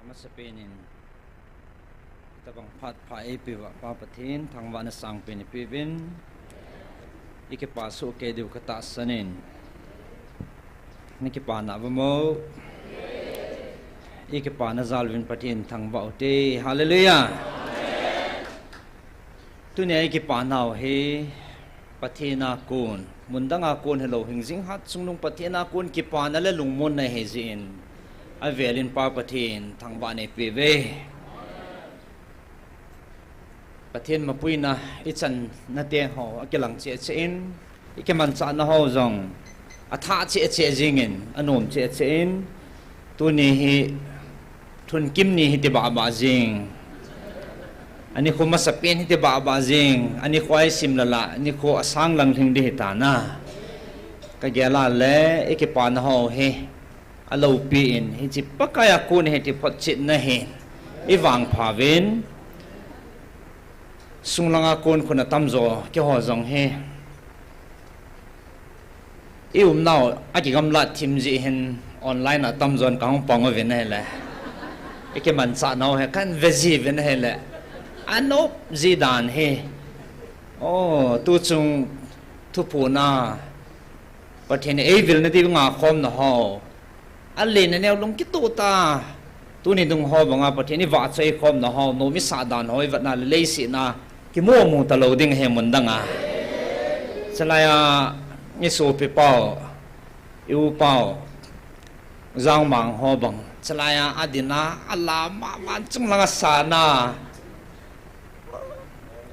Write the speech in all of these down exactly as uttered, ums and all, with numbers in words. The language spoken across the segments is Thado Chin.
Masapen in, itobang phat pha eipeuva Pa Pathen, thangvahna sangpen ipeuvin, ikipa soh kei diu katahsan in, nakipana uvam? Ikipana jal uvin Pathen thangvah ute. Hallelujah. Tunia ikipanau hi Pathen a kon, mundang a kon hilou, hingjing hat chungnung Pathen a kon kipana le lungmonna ahi jeh in, avel in Pa Pathen thangvahna ipeuve. Pathen mapuina ichanna teho akilang cheh cheh in, ikimanchahna ho jong athah cheh cheh jingin, anom cheh cheh in, tuni hi thunkim ni hiti bahbah jing, anikho masapen hiti bahbah jing, anikho a isim lala nikho asang lang lhing ding hitan a, kagel a le ikipana ho hi aloupi in, hiche Pakai a kon ahi ti photchetna hi ivangpha uvin, sunglanga kon khun atamjo keiho jong hi iumnau akigamlat thim jeh hin online a atamjon kahung pang uvin ahile, ikimanchahnau hi kahin ve ji uvin ahile, anop ji dan hi. O, tuchung thuphona Pathen in eivilna diu ngakhomna ho, alen aneo lungkitoh tah, tuni dung ho banga Pathen ivahchoi khomna ho, nom isah dan ho ivetna le leiset a kimu mu talou ding ahi mundang a. Chulai a isopi pau, i-u pau, Jangmang ho bang, chulai a adin a, alam a, vanchung langa sana,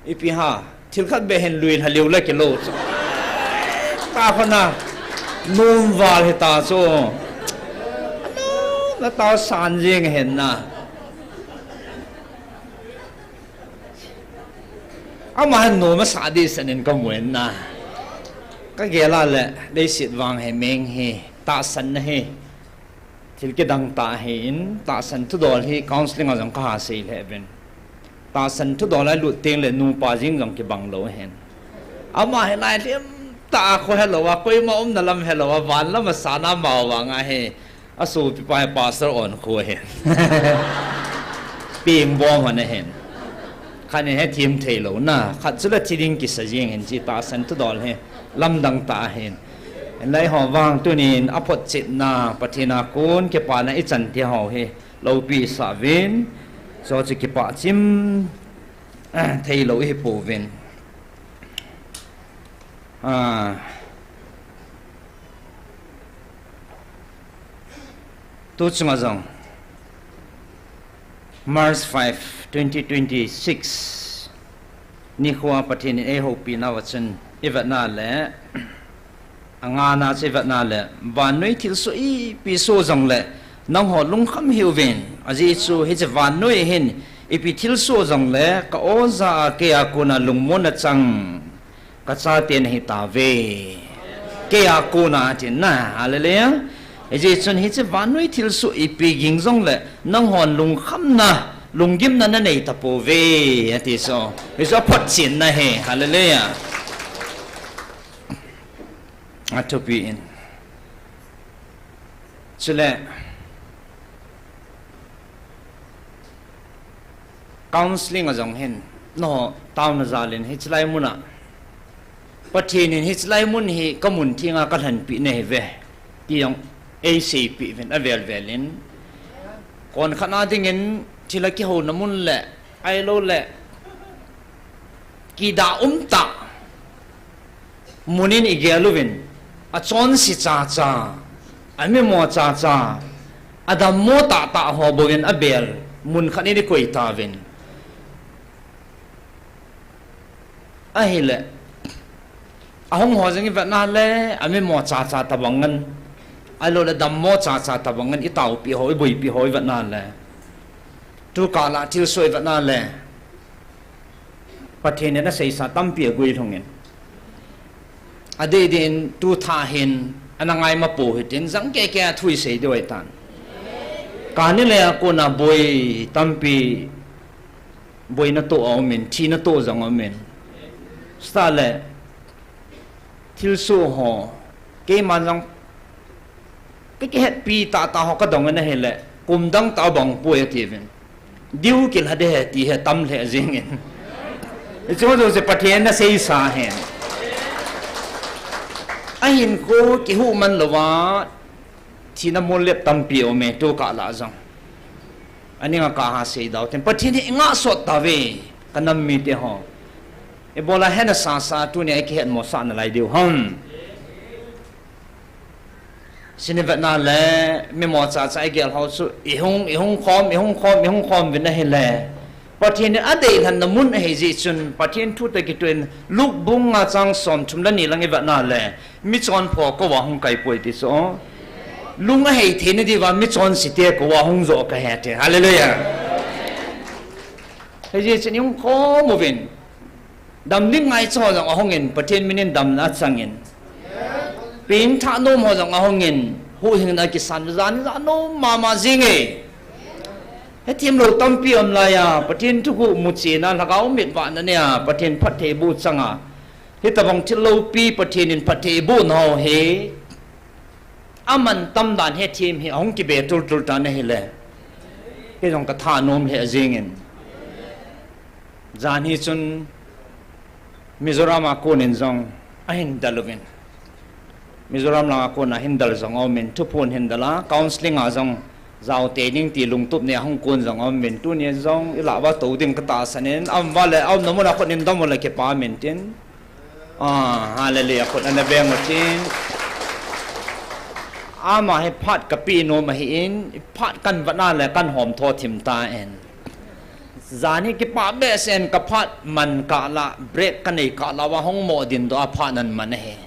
ipi ham, thil khat beh hin lui lha liu le kilou chu, ta khona, nom val hita chu, natao san jing hin na. Ama hin nom asah ding san in kamu in na. Kagel a le, leiset vang hi, meng hi, tahsanna hi, thil kidang tah ahin, tahsan thudol hi counselling a jong kaha sei lheh uvin. Tahsan thudol a ilut teng le nupa jing jong kibang lou ahin. Ama hi lai lhem tah a, kho helou a, koima umna lam helou a, van lam a sana, amavang a hi asopipa hi pastor onkho ahin. Peng bom hon ahin. Khat in hethem thei lou na, khat chu le thi ding kisa jeng hin, hiche tahsan thudol hi lamdang tah ahin. Hinla eiho vang tunin aphotchetna, Pathen a kon kipana ichan te ho hi loupi sah uvin, chuche chu kipah chim, eh, thei lou ihi pouvin. Ah. Tuchunga jong, March five, twenty twenty-six nikho a Pathen in eihoupina uva chun ivetna le, angana chu ivetna le, vannoi thilsoh ipi soh jongle nangho lungkham hih uvin, ajeh chu hiche vannoi hin ipi thilsoh jongle ka-o jah a keia kona lungmonna chang kachaten ahitauve. Keia kona atin na, hallelujah. Hijeh chun hiche vannoi thilsoh ipi ging jongle nanghon lungkhamna, lunggimna nanei tapouve, ati chu. Hichu aphotchenna ahi, hallelujah. Athupi in. Chule, counselling a jong hin, nangho taona jal in, hichelai mun a, Pathen in hichelai mun hi kamun thenga kalhenpeh nahiuve, ti jong eiseipeh uvin avel vel in. Konkhat na dingin thil a kihouna mun le, ahiloule kidah umtah mun in igel uvin, achonse chacha, amimo chacha, adammo tahtah ho bouvin abel mun khat in ikoi tauvin. Ahile, ahung ho jong ivetna le, amimo chacha tobang ngen, ahiloule dammo chacha tobang ngen, itaopeh ho, iboipeh ho ivetna le, tukal a thilsoh ivetna le, Pathen in aseisa tampi aguilhungin, adeh deh in tu thah hin ana ngaimapou hitin, jang keke a thu isei diu ahitan. Kani le a kona boi tampi, boina toh aumin, thina toh jong aumin. Chutah le, thilsoh ho, keiman jong kakihetpi tahtah ho kadong in ahile, Kum dang tah bang poi atiuvin. Diu kilha de he ti he tam lheh jingin. Hiche ho jouse Pathen in aseisa ahin. Ahinkho kihuh man louva, thina mollep tampi aume, tu kah lah jong. Aning a kah a seidau ten. Pathen hi eingah sot tauve, kanam mite ho. Ibola hena sasa tunia ikihetmosah nalai diu ham. Sini vetna le, mi mocha cha igel ho chu, ihung, ihung khom, ihung khom, ihung khom uvin ahile. Pathen in adeilhenna mun ahi jeh chun, Pathen thu toh kitoh in, Luke bung nga chang somthum le ni lang ivetna le, michonpho kouva hung kai poi ti chu. Lung ahei theina diuva michonse te kouva hung jo kahi ti. Hallelujah. Hijeh chun ihung khom uvin. Damding ngaicha ho jong ahungin, Pathen min in damna achangin. Pengthah nom ho jong ahungin, huhhingna kisan jan jan nom mama jinge. Hethem lou tampi aum laiya, Pathen thuguh muchena, lhagao mit vahna neiya, Pathen phattheiboh changa. Hitobang thil loupi Pathen in phattheibohna ho hi. Amantam dan hethem hi ahung kibe tultul tan ahile. Hijong kathanom lheh jingin. Jan hi chun Mizoram a konin jong ahin del uvin. Mizoram langa kona hin del jong aumin, thuphon hin del a, counselling a jong jaotei ding ti lungtup nei ahung kon jong aumin, tunia jong ilah uva tou ding katahsan in, aum uva le, aumna muna khut in dom ule kipa min tin. Ah, hallelujah, khut ana beng utin. Ama hi phat kapeh nom ahin, phat kahin vetna le kahin homtho thim tan. Jan hi kipah behseh in kaphat man kah lah, break kanei kah lah uva hung mo dindoh a phat ahin man ahi.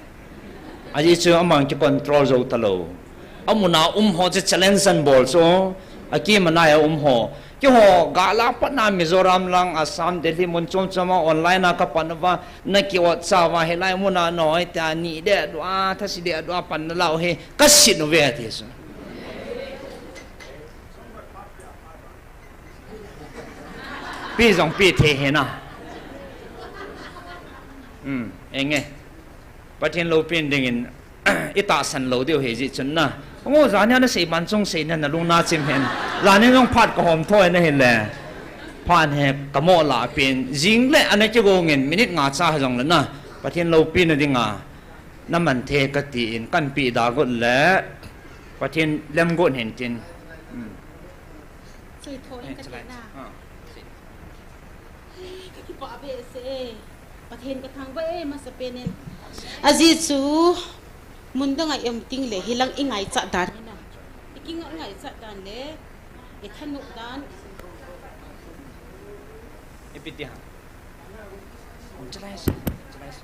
Ajeh chu aman kicontrol jou talou. Amuna um ho chu challenge ahin bol chu, akimana a um ho. Keiho, gala patna Mizoram lang, Assam, Delhi, mun chom chom a online a kapan uva, na ki-ot cha uva, hilai muna nahoi tia, ni deh dua, thase deh dua, pan nalah u hi, kasit uve ati chu. Pe jong pe thei hina. Hmm, enge. Pathen loupina dingin, itahsan lou diu ahi jeh chun na. Ngo jan hi ana sei ban chung sei na, nalung nachim hen. Jan hi jong phat kahomtho in ahile. Phat hi kamo lah pen. Jing le ana kigong in minute nga cha hijongle na. Pathen loupina dinga. Naman thei kati in kahin peh da got le. Pathen lemgot hen tin. Hmm. Sei tho in kati na. Ah. Kakipah behseh e. Pathen kathangvah e, masapen in. Ajeh chu, mun dang a i um teng le, hilang i ngaichat dan hi na. I kingaichat dan le, i thanop dan. Ipi ti ham. Chalai se, chalai se.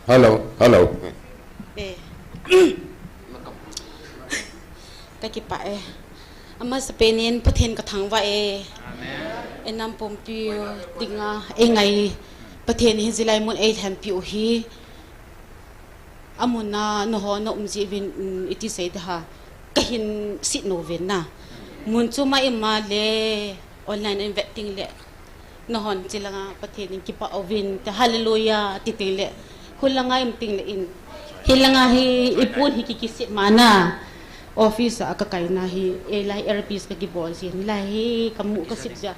Hello, hello. Eh. Kakipah e. Amasapen in Pathen kathangvah e. Amen. Inam pumpi dinga eingai Pathen hi hilai mun eilhenpi u hi. Amuna nangho na um jeh uvin, um, iti sei ding ham. Kahin sit nom uvin na. Mun chom a i um a le online in vet teng le. Nahon chilanga Pathen in kipah uvin, te hallelujah, ti teng le. Hulanga i um teng le in. Hilanga hi, i pon hi ki, kisip mana. Office a kakai na hi, e lai earpiece kakibol jin. Lai hi, kamu kasip ja.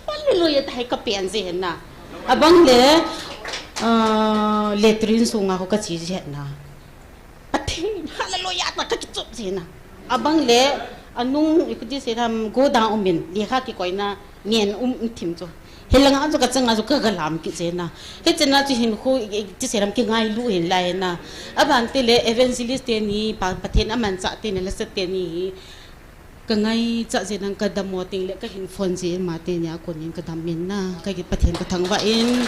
Hallelujah, tahai kapen jin na. Abang le, ah, latrine sunga ho kache jin na. Pathen, hallelujah, ta kakichop jin na. Abang le, anung, ikuti sei ding ham, go down umin, lekha kikoina, ngen um, um thim chu. Hilanga chu kachanga chu kagalam kit jin na. Hichena chu hinkho, i, i, ti sei ding ham kingailu hin lai na. Aban teng le, evangelist teni, pa, Pathen amanchah teni, lasa teni hi. Kangaichat jeh in kadammo teng le kahin phone jin, ama teni a kon in kadam in na, kaki Pathen kathangvah in.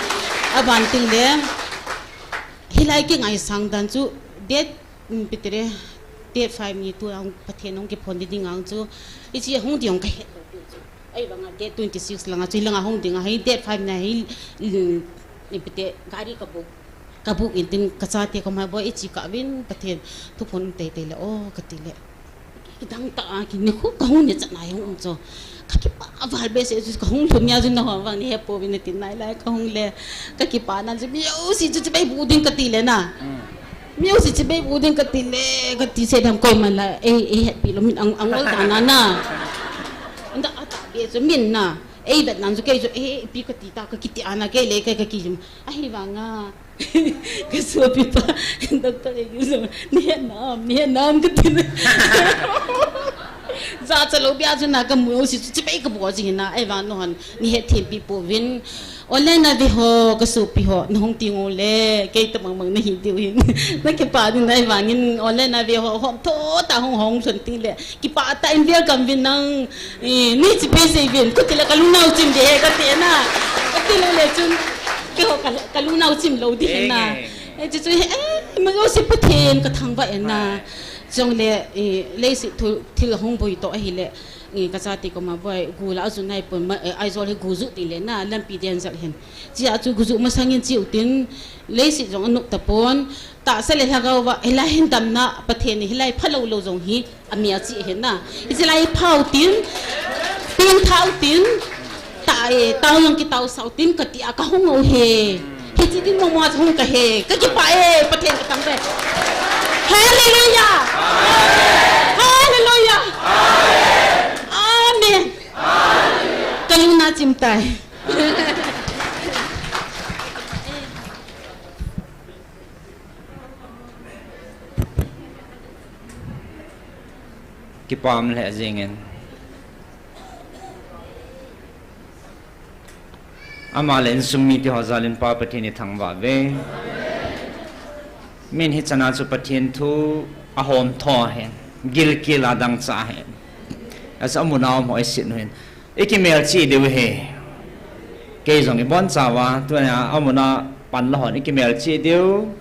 Aban teng le, hilai kingaisang dan chu date, um, ipi ti le, date five ni tu a Pathen hung kiphone ding ding ang chu, hiche hung ding kahet lou pi chu. Ahivanga date twenty six langa chu, hilanga hung ding ahi, date five na hi, um, ipi ti, gari kabook. Kabook in tin kachate koma boi, iche kah uvin, Pathen thuphon um teitei le, o, kati le. Kidang tah a, ki nikho kahung ne chat na jong um chu. Kakipah val behseh chu, kahung lhun a chu nangho vang neihe pouvin tin nai lai kahung le. Kakipah na chu, mi jouse chu chibai bu ding kati le na. Mm. Music chibai bu ding kati le, kati se dam koi man la, ei, ei hetpi lou min ang, angol ta na na. Anda ata be chu min na. Ei bet nan chu kei chu, ei, pi kati ta, kakiti ana kei le, kei kaki jum. Ahivanga. Kasopi pa, doctor ei jum. Ni het nam, ni het nam kati le. Za cha lou bia chu na ka music chibai ka bo jing na, ahivang no han, ni het thim pi po vin. Online a ve ho, kasopi ho, nahung ti ngol le, kei ta mang mang nahi diu hin. Nakipa ding nai vangin, online a ve ho, hom tho ta hung hong chun ti le. Kipa ta in welcome vin nang, eh, ni chibai sei vin, kati le kalunau chim de he, kati na. Kati le le chun, kei ho ka, kalunau chim lou di he na. Eh, eh. Eh, chu chu he, eh, ma yo si Pathen ka thangvah e na. Hai. Chong le, eh, leiset thu, thil hung boi to ahi le. Nge ka chate koma boi, gu la aju nai pon ma, eh, Aizawl hi gu ju ti le na, lampi den jal hen. Chia chu gu ju masang in chiu tin, leiset jong anop ta pon, tahsa le lhagao va, hilai hin damna, Pathen ni hilai phalou lou jong hi, amia chi hen na. Hichi lai phau tin, tin thau tin, ta, eh, tau jong kitau sau tin, kati a ka hung o he. Hichi din mo mo hung ka he. Ka kipa e, Pathen ka thangvah e. Hallelujah. Hallelujah. Amen. Ka lungna chim tai. Kipah le jingin. Ama le insung mite ho jal in Pa Pathen i thangvah uve. Min hichan a chu Pathen thu ahom tho hen, gilkel a dangchah hen. Achu amun a um ho i sit u hen. I kimelchih diu ahi. Kei jong i boncha uva, tuna amun a pan la hon i kimelchih diu.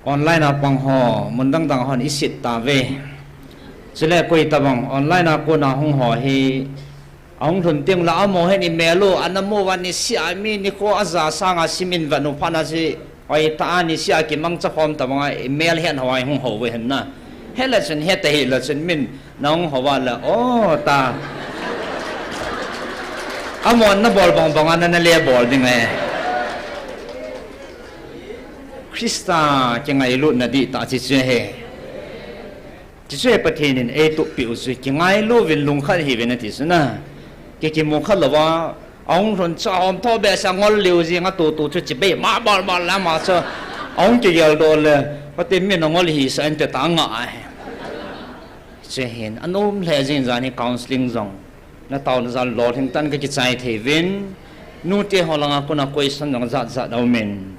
Online a pang ho, mun dang dang hon i sit tauve. Chule koi tabang online a kona hung ho hi, ahung lhun teng le amaho hin i mel u, ana mu uva nisih a mi nikho aja sanga simin vet u phat na chu, oi ta a nisih a kimangcha khom tabang a i mel hen ho a i hung ho uve hen na. Hile chun, heta hile chun min na hung ho uva le, o ta. Amon na bol bang bang a na, na le bol ding e. Christa kingailutna dihtah chu chu ahi. Chu chu ahi Pathen in eitup peh u chu, kingailu vin lungkhat hiuvin ati chu na. Ki kimu kha louva, ahung lhun chu ahom tho behseh a ngol liu jing a tu tu chu chibai ma bal bal le ama chu. Ahung kigel doh le, Pathen min angol hisah inte ta nga ahi. Chu hin, anom le jing jan hi counseling jong. Na taona jal lolhing tah in ka kichai thei uvin. Nute ho langa kona question jong jat jat aum in.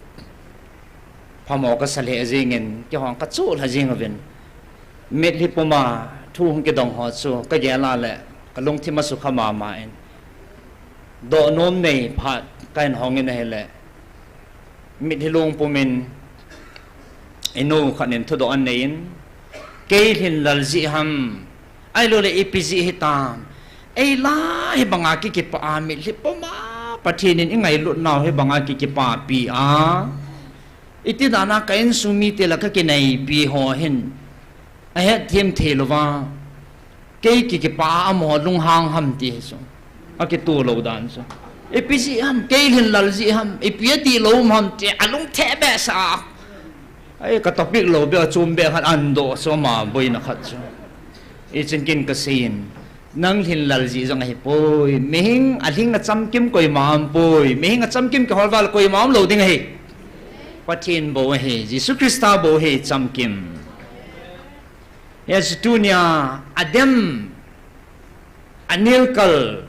Phamo ka sa lheh jingin, keiho ka chuh lha jing uvin. Mitlhi puma thu hung kidong ho chu ka gel a le ka lungthim a sukha mama in. Dohnom nei phat ka hin hong in ahile, mitlhi long pumin, i nu khat in thudoh anei in, kei lhin lal jeh ham, ahilouleh ipi jeh hitam, ei la hibanga ki kipah a mitlhi puma Pathen in i ngailut nau hibanga ki kipapi a, iti dan a ka insung mite la ka kinaipi ho hin ahet them thei louva, kei ki kipah a amaho lunghang ham ti hi chu. Akitu lou dan chu. Ipi jeh ham, kei lhin lal jeh ham, ipi ati lou ham ti a lungthim behseh a. Ai, ka topic lou beh a chom beh khat an doh chu ama boina khat chu. Hichun ken ka seiyin, nang lhin lal jeh jong ahipoi. Mihing a lhing a chamkim koima umpoi. Mihing a chamkim kihol val koima um lou ding ahi. Pathen bou ahi. Jesu Christa bou ahi chamkim. Hiche tunia, adem, anelkal,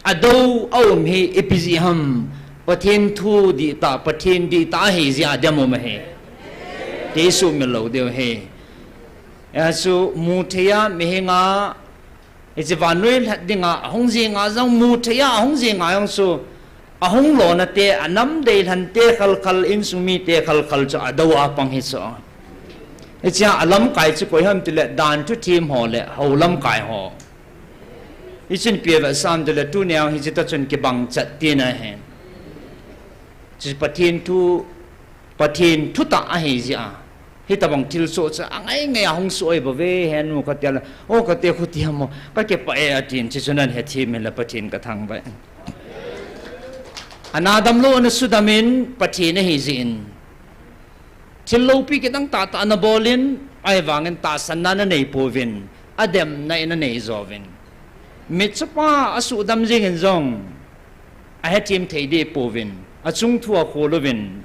adou, aum hi, ipi jeh ham, Pathen thu dihtah, Pathen dihtah ahi jeh a adem um ahi. Ti sumil lou diu ahi. Hichu, mu thei a, mihing a, hiche vannoi lhat dinga, ahung jing a jong, mu thei a, ahung jing a jong chu, ahung lona te, anam deilhen te khalkhal, insung mite khalkhal chu adou a pang hi chu. Hichea alamkai chu koi ham tile, dan thuthem ho le, hou lamkai ho. Hichun ipi avetsah ham tile, tunia hiche tah chun kibang chet tina ahi. Chu Pathen thu, Pathen thutah ahi jeh a. Hitobang thilsoh chu angai ngai a hung soh ahi bouve, henu kati a le, o kati a khuti ham o, ka kipah e atin, chuche chu nan hethem in le Pathen ka thangvah e. Ana damlou, ana sudam in, Pathen ahi jeh in. Thil loupi kidang tahtah ana bol in, ahivangin tahsanna ana nei pouvin, ademna in ana nei jouvin. Mitchapa asuhdam jingin jong, ahethem thei deh pouvin, achung thu akhol uvin,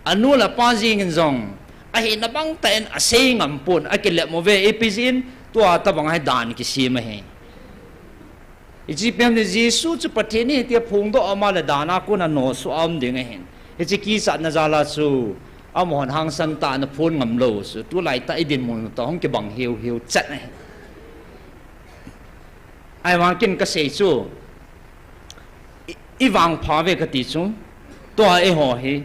anu le apa jingin jong, ahina bang tah in asei ngam pon, akilep uve, ipi jeh in, tua tobang hi dan kisem ahi. Hiche ipi ham itile Jesu chu Pathen ahi tia phongdoh a, ama le dan a kon a nosuh a um ding ahin. Hiche kichatna jal a chu, amahon hangsan tah in aphon ngam lou chu, tulai tah idinmun toh hung kibang hiu hiu chet ahi. Ahivang ken kasei chu, i, ivangpha uve kati chu, tua eiho hi,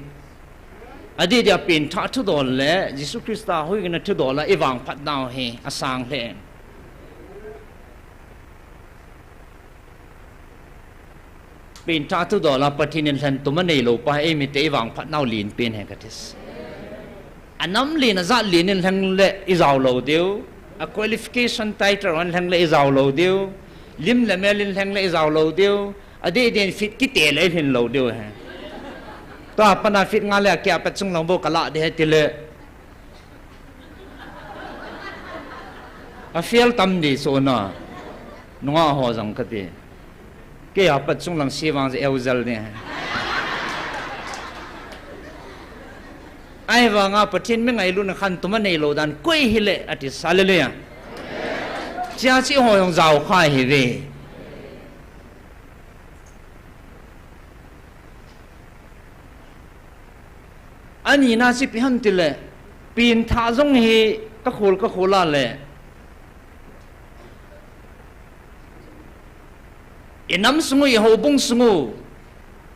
adeh dia pengthah thudol le, Jesu Christa huhhingna thudol a ivangphat nau hi, asang lheh in. Pengthah thudol a Pathen in lhentum anei lou pa hi eimite ivangphat nau lenpen ahi kati. Anam len ajat len in lheng le ijao lou diu. A qualification title hon lheng le ijao lou diu. Lim le mel in lheng le ijao lou diu. Adeh deh in feet kite le ilhin lou diu ahi. Tua pat a feet nga le akeh a pat chunglang bou kalah ding ahi tile. Afel tam ding chu na. Nungah ho jong kati. Kei a pat chunglang se vang chu eujel ding ahi. Ahivang a Pathen mi ngailutna khantum anei lou dan koi hile ati, hallelujah. Chia chu eiho jong jao kha ihiuve. Anina chu ipi ham itile, pengthah jong hi kakhol kakhol a le, inam sung u, ihoubung sung u,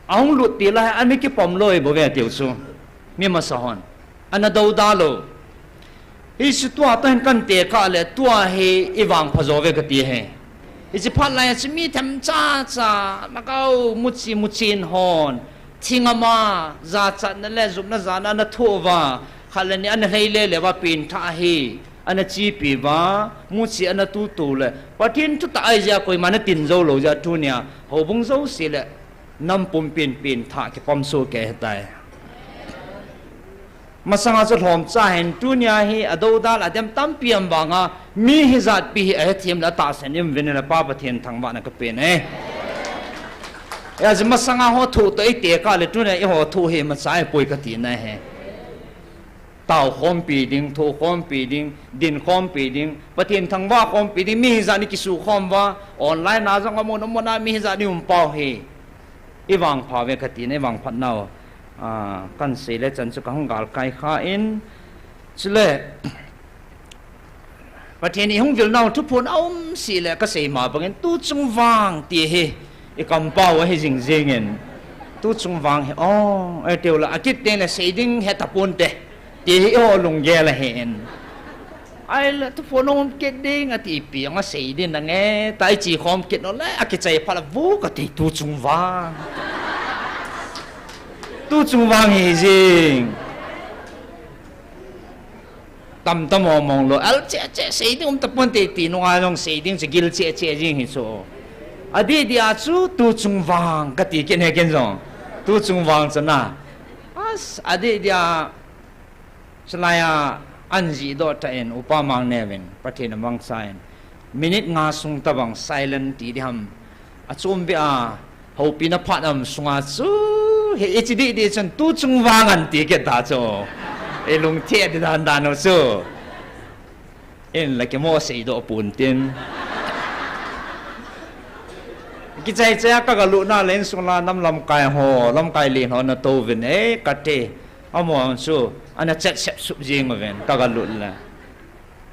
ahung lut til a hi ana kipom lou bouve tiu chu, mi masa hon ana douda lou. Hiche tua toh hin katekah le tua hi ivangpha jo uve kati ahi. Hiche phat lai a chu mi themcha cha, lhagao muchi muchin hon, thing ama, jachatna le jupna jana ana thoh uva, khat le ni ana lhei lele uva, pengthah hi ana chepi uva, muchi ana tutu le, Pathen thutah ahi jeh a koima ana tin jou lou jeh a tunia houbung jouse le nam pumpin pengthah kipom soh kei ahitai. Masanga chu lhomcha hin, tunia hi adoudal adem tampi um vanga, mi hijat pi hi ahethem le atahsan in um uvin le Pa Pathen thangvahna kapen e. Ajeh masanga ho thoh toh itekah le tunia eiho thoh hi imacha ahipoi katina ahi. Tao khompi ding, thoh khompi ding, din khompi ding, Pathen thangvah khompi ding, mi hijat in kisukhom uva, online a jong amun amun a mi hijat in um pau hi. Ivangpha uve katina, ivangphat nau. Ah, kahin sei le chan chu kahung galkai khan, chule Pathen ihung vil nau thuphon aum seh le kasei ma bangin tuchung vang ti hi ikampau ahi jing jingin. Tuchung vang hi, oh, eitiu le akit teng le sei ding heta ponte ti hi eiho lunggel ahin. Ahile thuphon aum kit ding ati ipi anga sei ding nange, tia ichi khom kit nau le, akichai phat le vo kati tuchung vang. Tuchung vang hi jing. Tamtah mong mong lou, al cheh cheh sei ding um taponte ti nunga jong sei ding chu gil cheh cheh jing hi chu. Adeh dia chu tuchung vang kati kit e ken jong. Tuchung vang chu na. As, adeh dia Chulai a, ahin jihdoh tah in, Upa Mangneo in, Pathen amangcha in, minute nga sung tabang silent ti ding ham. Achom beh a, houpina phat um sunga chu, hi ichi dih dih chun, tuchung vang ahin ti kit ta chu. Ilungthim ding dan dan u chu. Inla kimo seidoh pon tin. Kichai chai a kagalut na le insung la nam lamkai ho, lamkai len ho ana tou vin, eh, kati. Amaho chu, ana chat sep sup jing uvin, kagalut le.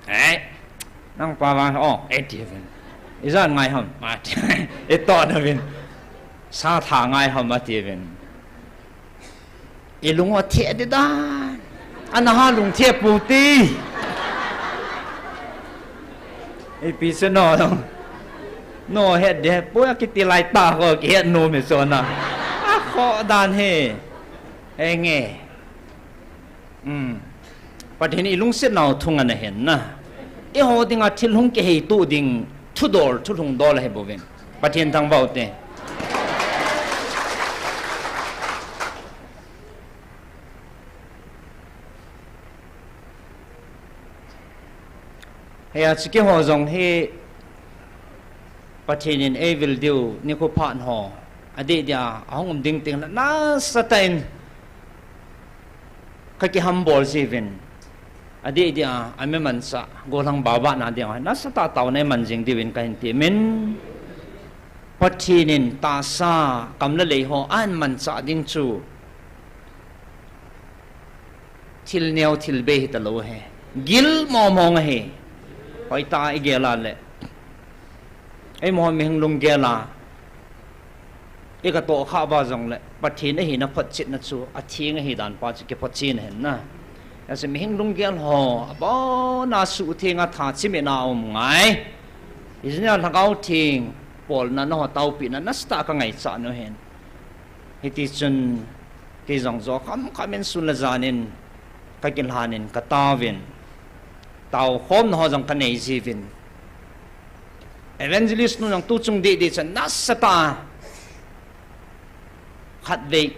Eh, nang pa vang, oh, eh, ati uvin. Ijat ngai ham, ati. Itoh na uvin. Sa tha ngai ham, ati uvin. Ilung u athe ding dan. Ana ha lungthim pu ti. Ipi chu no, no. No het ding, poi akiti lai tah ho, kihet nom e chu na. Akhoh dan hi. Henge. Um. Pathen in ilungset nau thung ana hen na. Eiho dinga thil hung kihei to ding thudol, thulhung dol ahi bouvin. Pathen thangvah u te. Hia chu keiho jong hi Pathen in eivil diu nikho phat ho adeh dia ahung um ding teng le nasatah in kakihambol jiuvin, adeh dia ami manchah gollhang babah na dia nasatah taona iman jing diuvin kahin temin. Pathen in tahsa kam le lei ho ahin manchah ding chu thil neo thil bei hitalou ahi. Gil mong mong ahi. Hoitah a igel a le, eiho mihing lunggel a ikatoh khah uva jongle Pathen ahina photchetna chu atheng ahidan pa chu kiphotchen ahin na. Ahin mihing lunggel ho abona suhtheng a tha chimit a um ngai. Hijeh a Lhagao Theng bolna, nangho taopehna nasatah a kangaichat u ahin. Hitichun kei jong jo kham kham in sun le jan in kakilhan in kataovin, taokhomna ho jong kanei jiuvin, evangelist nu jong tuchung deh deh chun nasatah a khatvei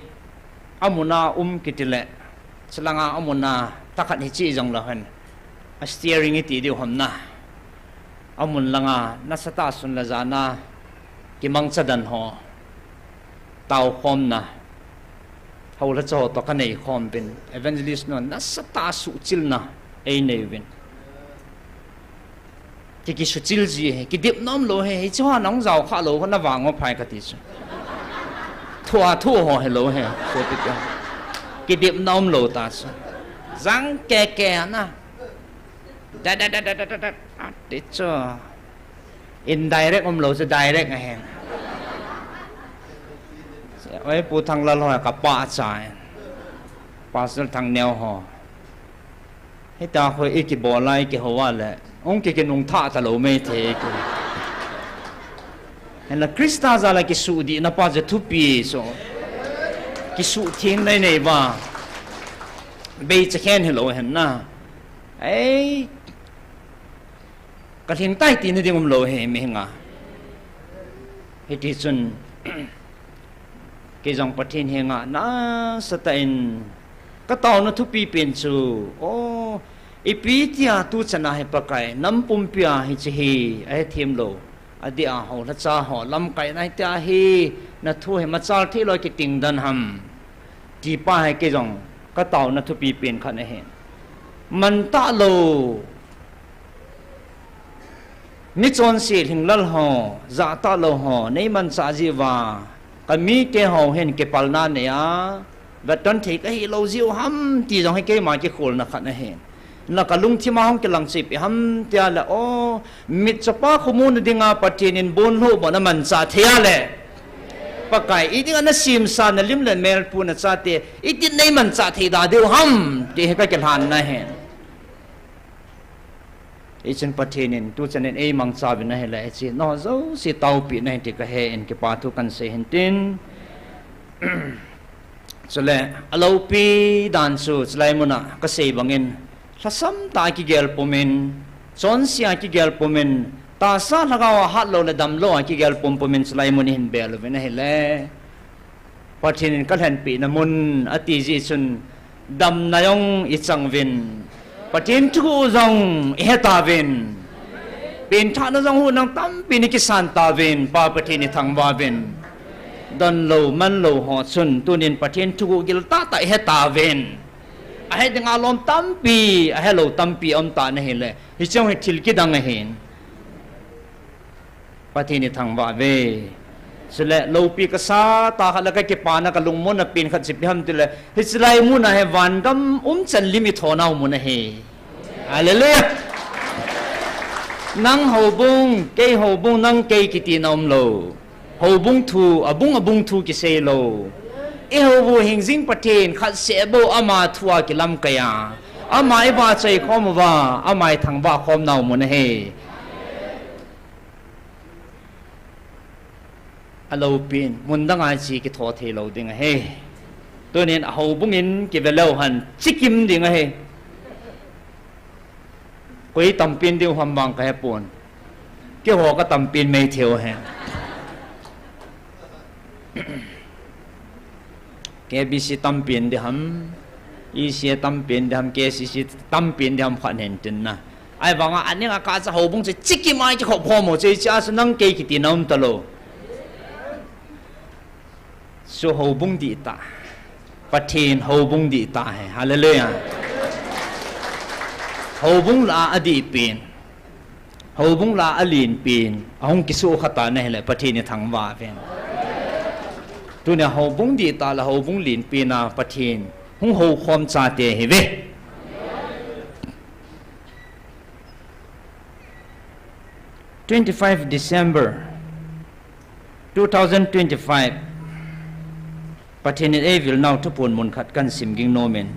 amun a um kiti le, chulanga amun a thakhat hiche jong lou hen, a steering iti diu ham na, amun langa nasatah a sun le jan a kimangcha dan ho, taokhomna, houlhacha ho toh kanei khom uvin, evangelist nu nasatah a suhchilna einei uvin. Ki, kisuhchil ji ahi, kidipna umlou ahi, hiche ho nahung jao khah lou, navang uphai kati chu. Thua thu ho hilou ahi, sopi te. Kidipna umlou ta chu. Jang keke na. Da, da, da, da, da, da, da. Ati chu. Indirect umlou chu direct ahi. Oi, Pu Thanglal ho kapahcha e. Pastor Thangneo ho. Hitia khu ikibol a, ikihou a le, hung ki, kinungthah talou mei thei ki. Hinla Christa jal a kisuhdihna pa chu thupi chu. Kisuhthengna inei uva, beichakhen hilou hen na. Ei, kalhing tai tina ding umlou ahi mihing a. Hitichun kei jong Pathen henga nasatah in kataona thupi pen chu, o, ipi tia tuchan a hi Pakai, nam pumpi a hiche hi ahethem lou, adeh a houlhacha ho lamkaina hitia hi nathu hi machal theilou kiting dan ham, ti pa hi kei jong kataona thupi pen khat ahi. Mantah lou, michonse lhinglel ho, jahtah lou ho neimanchah jeh uva, kamite ho hin kipalna nei a, vetton thei kahilou jeh u ham ti jong hi keima kikholna khat ahi. Hinla kalungthim a hung kilang chu ipi ham tia le, o, mitchopa khomuna dinga Pathen in bonlhoh bou namanchah thei a le, Pakai, idinga nasemsa nalim le melpu nachate, itin neimanchah thei da diu ham ti hi kakilhanna ahi. Hichun Pathen in tuchan in eimangcha uvin ahile, hiche nangho jouse taopehna ahi ti kahe in kipa thu kahin sei hintin. Chule aloupi dan chu chulai muna kasei bangin, lhasam tah a kigel pumin, chonse a kigel pumin, tahsa lhagao a hatlou le damlou a kigel pum pumin chulai mun ihin bel uvin ahile, Pathen in kalhenpehna mun ati jeh chun damna jong ichang uvin, Pathen thuguh jong ihetauvin, penthahna jong huhhing tampi in ikisan tauvin, Pa Pathen ithangvah uvin. Donlou manlou ho chun tunin Pathen thuguh giltahtah ihetauvin. Ahe dinga lom tampi, ahelou tampi aumtan ahile, hiche jong hi thil kidang ahin. Pathen ithangvah uve. Chule loupi kasatah khat le kakipana kalungmonna pen khat chu ipi ham tile, hiche lai muna hi vangam umchan lim ithonau mun ahi. Hallelujah. Nang houbung, kei houbung, nang kei kitina umlou. Houbung thu, abung abung thu kiseilou. Ihouvu hingjing Pathen khatseh bou ama thua kilamkai a, ama ivahchoi khom uva, ama ithangvah khomnau mun ahi. Aloupin, mundanga hiche kitho theilou ding ahi. Tunin ahoubungin kiveleu hen, chikim ding ahi. Koi tampin diu ham vang kahepon. Keiho katampin mei theiu ahi. K B C tampin ding ham, E C A tampin ding ham, K C C tampin ding ham khat hintin na. Ahivanga aning a kah chu houbung chu chikim a kikhop khom u chu, hiche a chu nang kei kiti na um talou. Chu houbung dihtah. Pathen houbung dihtah ahi. Hallelujah. Houbung lah a adihpen, houbung lah a alenpen, ahung kisuhkha tan ahile Pathen ithangvah uvin. Tunia houbung dihtah le houbung lenpen a Pathen hung houkhom chate ihiuve. Twenty-five December two thousand twenty-five, Pathen in eivil nau thuphon mun khat kahin sim ging nom in,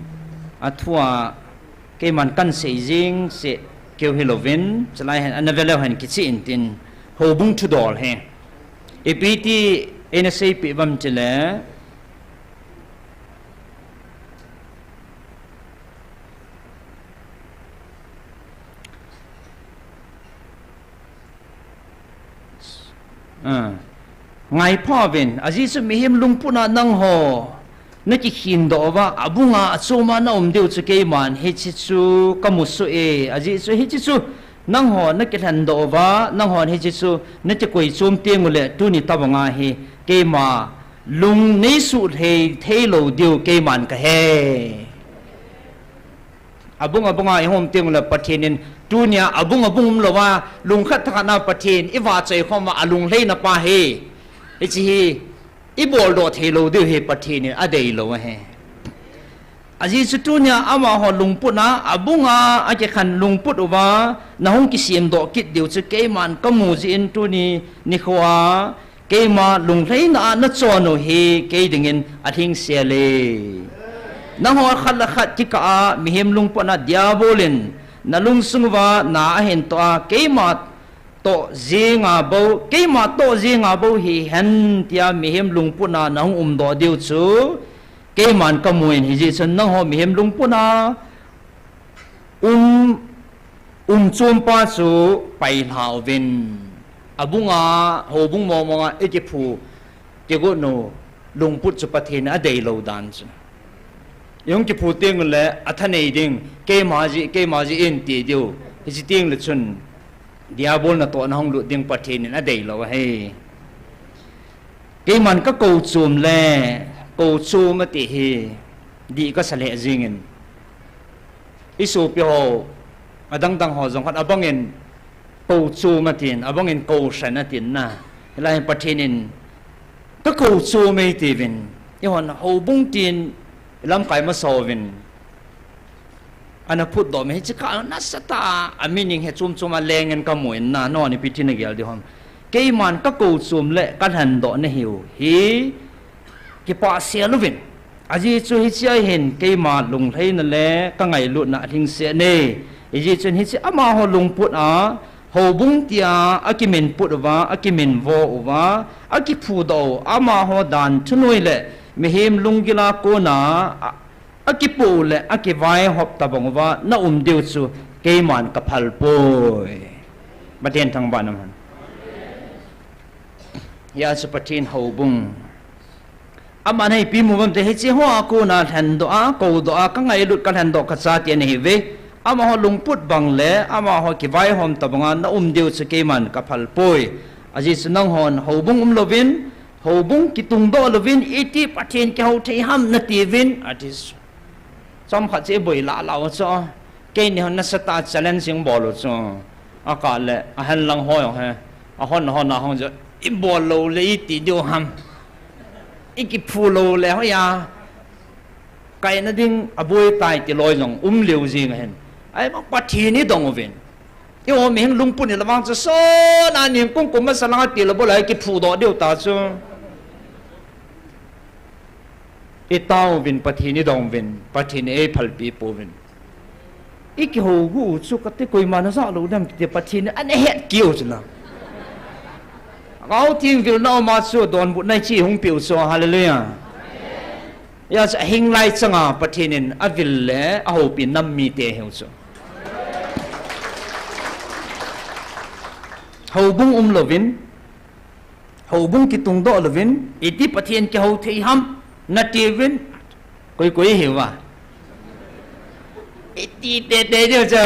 athua keiman kahin sei jing seh keu hilouvin, chulai hin ana ve leu hen kicheh intin, houbung thudol hi ipi ti eina seipeh uvam tile, Ah. Ngaipha uvin, ajeh chu mihem lungput a nangho nakikhendoh uva, abunga achoma naum diu chu keiman hiche chu kamu soh e, ajeh chu hiche chu nangho nakilhendoh uva, nanghon hiche chu nakikoi chom teng uleh tuni tobanga hi keima lung neisuh thei, theilou diu keiman kahe. Abung abunga ihung um teng uleh Pathen in tunia abung abung umlouva, lungkhat thakhat na Pathen ivahchoi khom uva alunglheina pa hi, hiche hi iboldoh theilou diu hi Pathen in adeilou ahi. Ajeh chu tunia amaho lungput a, abunga akikhen lungput uva nahung kisemdoh kit diu chu keiman kamu jeh in tuni nikho a keima lunglheina a nachon u hi kei dingin alhingsel e. Nangho khat le khat kikah a mihem lungput a diabol in nalungsung uva na ahin toh a, keima toh jenga bou, keima toh jenga bou hihen tia mihem lungput a nahung umdoh diu chu keiman kamu in, hijeh chun nangho mihem lungput a um, um chompa chu pailha uvin. Abunga, houbung mong monga ikiphu kigot u lungput chu Pathen in adeilou dan chu. Ihung kiphu teng uleh athanei ding, keima jeh, keima jeh in ti diu, hiche teng le chun diabol natohna hung lut ding Pathen in adeilou ahi. Keiman kakou chom le, kou chom ati hi dih kasa lheh jengin, isopi ho adangdang ho jong khat abangin kou chom atin, abangin kou hran atin na. Hilai hin Pathen in kakou chom e atiuvin, eihon houbung tin ilamkai masa uvin ana phutdoh mi hiche kah nasatah a, a meaning hi chom chom a lengin kamu in na, nangho ipi tin nagel diu ham. Keiman kakou chom le kalhendoh nahiu hi kipah sel uvin. Ajeh chu hiche a hin keima lunglheina le kangailutna alhingset e. Hijeh chun hiche amaho lungput a, houbung tia akiminput uva, akiminvo uva, akiphudoh u, amaho dan thunoi le mihem lunggil a kona, a, akipoh u le akivaihop tobang uva naum diu chu keiman kaphal poi. Pathen thangvah in umhen. Hia chu Pathen houbung. Aman ipi mu uvam tile, hiche hoa kona lhendoh a, koudoh a, kangailut kalhendoh kachate ana hiuve. Amaho lungput bang le amaho kivaihom tobanga naum diu chu keiman kaphal poi. Ajeh chu nanghon houbung umlouvin, houbung kitungdoh louvin, iti Pathen kihou thei ham natiuvin, ati chu. Chomkhat chu iboi lah lah u chu. Keini hon nasatah a challenge ibol u chu. Akah le ahenlang ho jong hi, ahon hon a hung chu, ibol lou le iti diu ham. Ikiphu lou le hoiya kaina ding aboi tai ti loi jong um leu jeng ahin. Ahivang Pathen idong uvin. Eiho mihem lungput hile vang chu sona ningkung kum masa langa tilou bou le kiphudoh diu ta chu. Itaovin, Pathen idonguvin, Pathen in eiphalpi pouvin. Ikihou gu u chu kati, koiman ajah lou dem kiti, Pathen in ana het kit u chu na. Gao thim vilna uma chu donbutna ichi hung peh u chu, hallelujah. Hijeh chun ahinglai changa Pathen in avil le ahoupi nam mite ahiu chu. Houbung umlouvin, houbung kitungdoh louvin, iti Pathen kihou thei ham natiuvin, koi koi hiuva, iti teitei diu chu.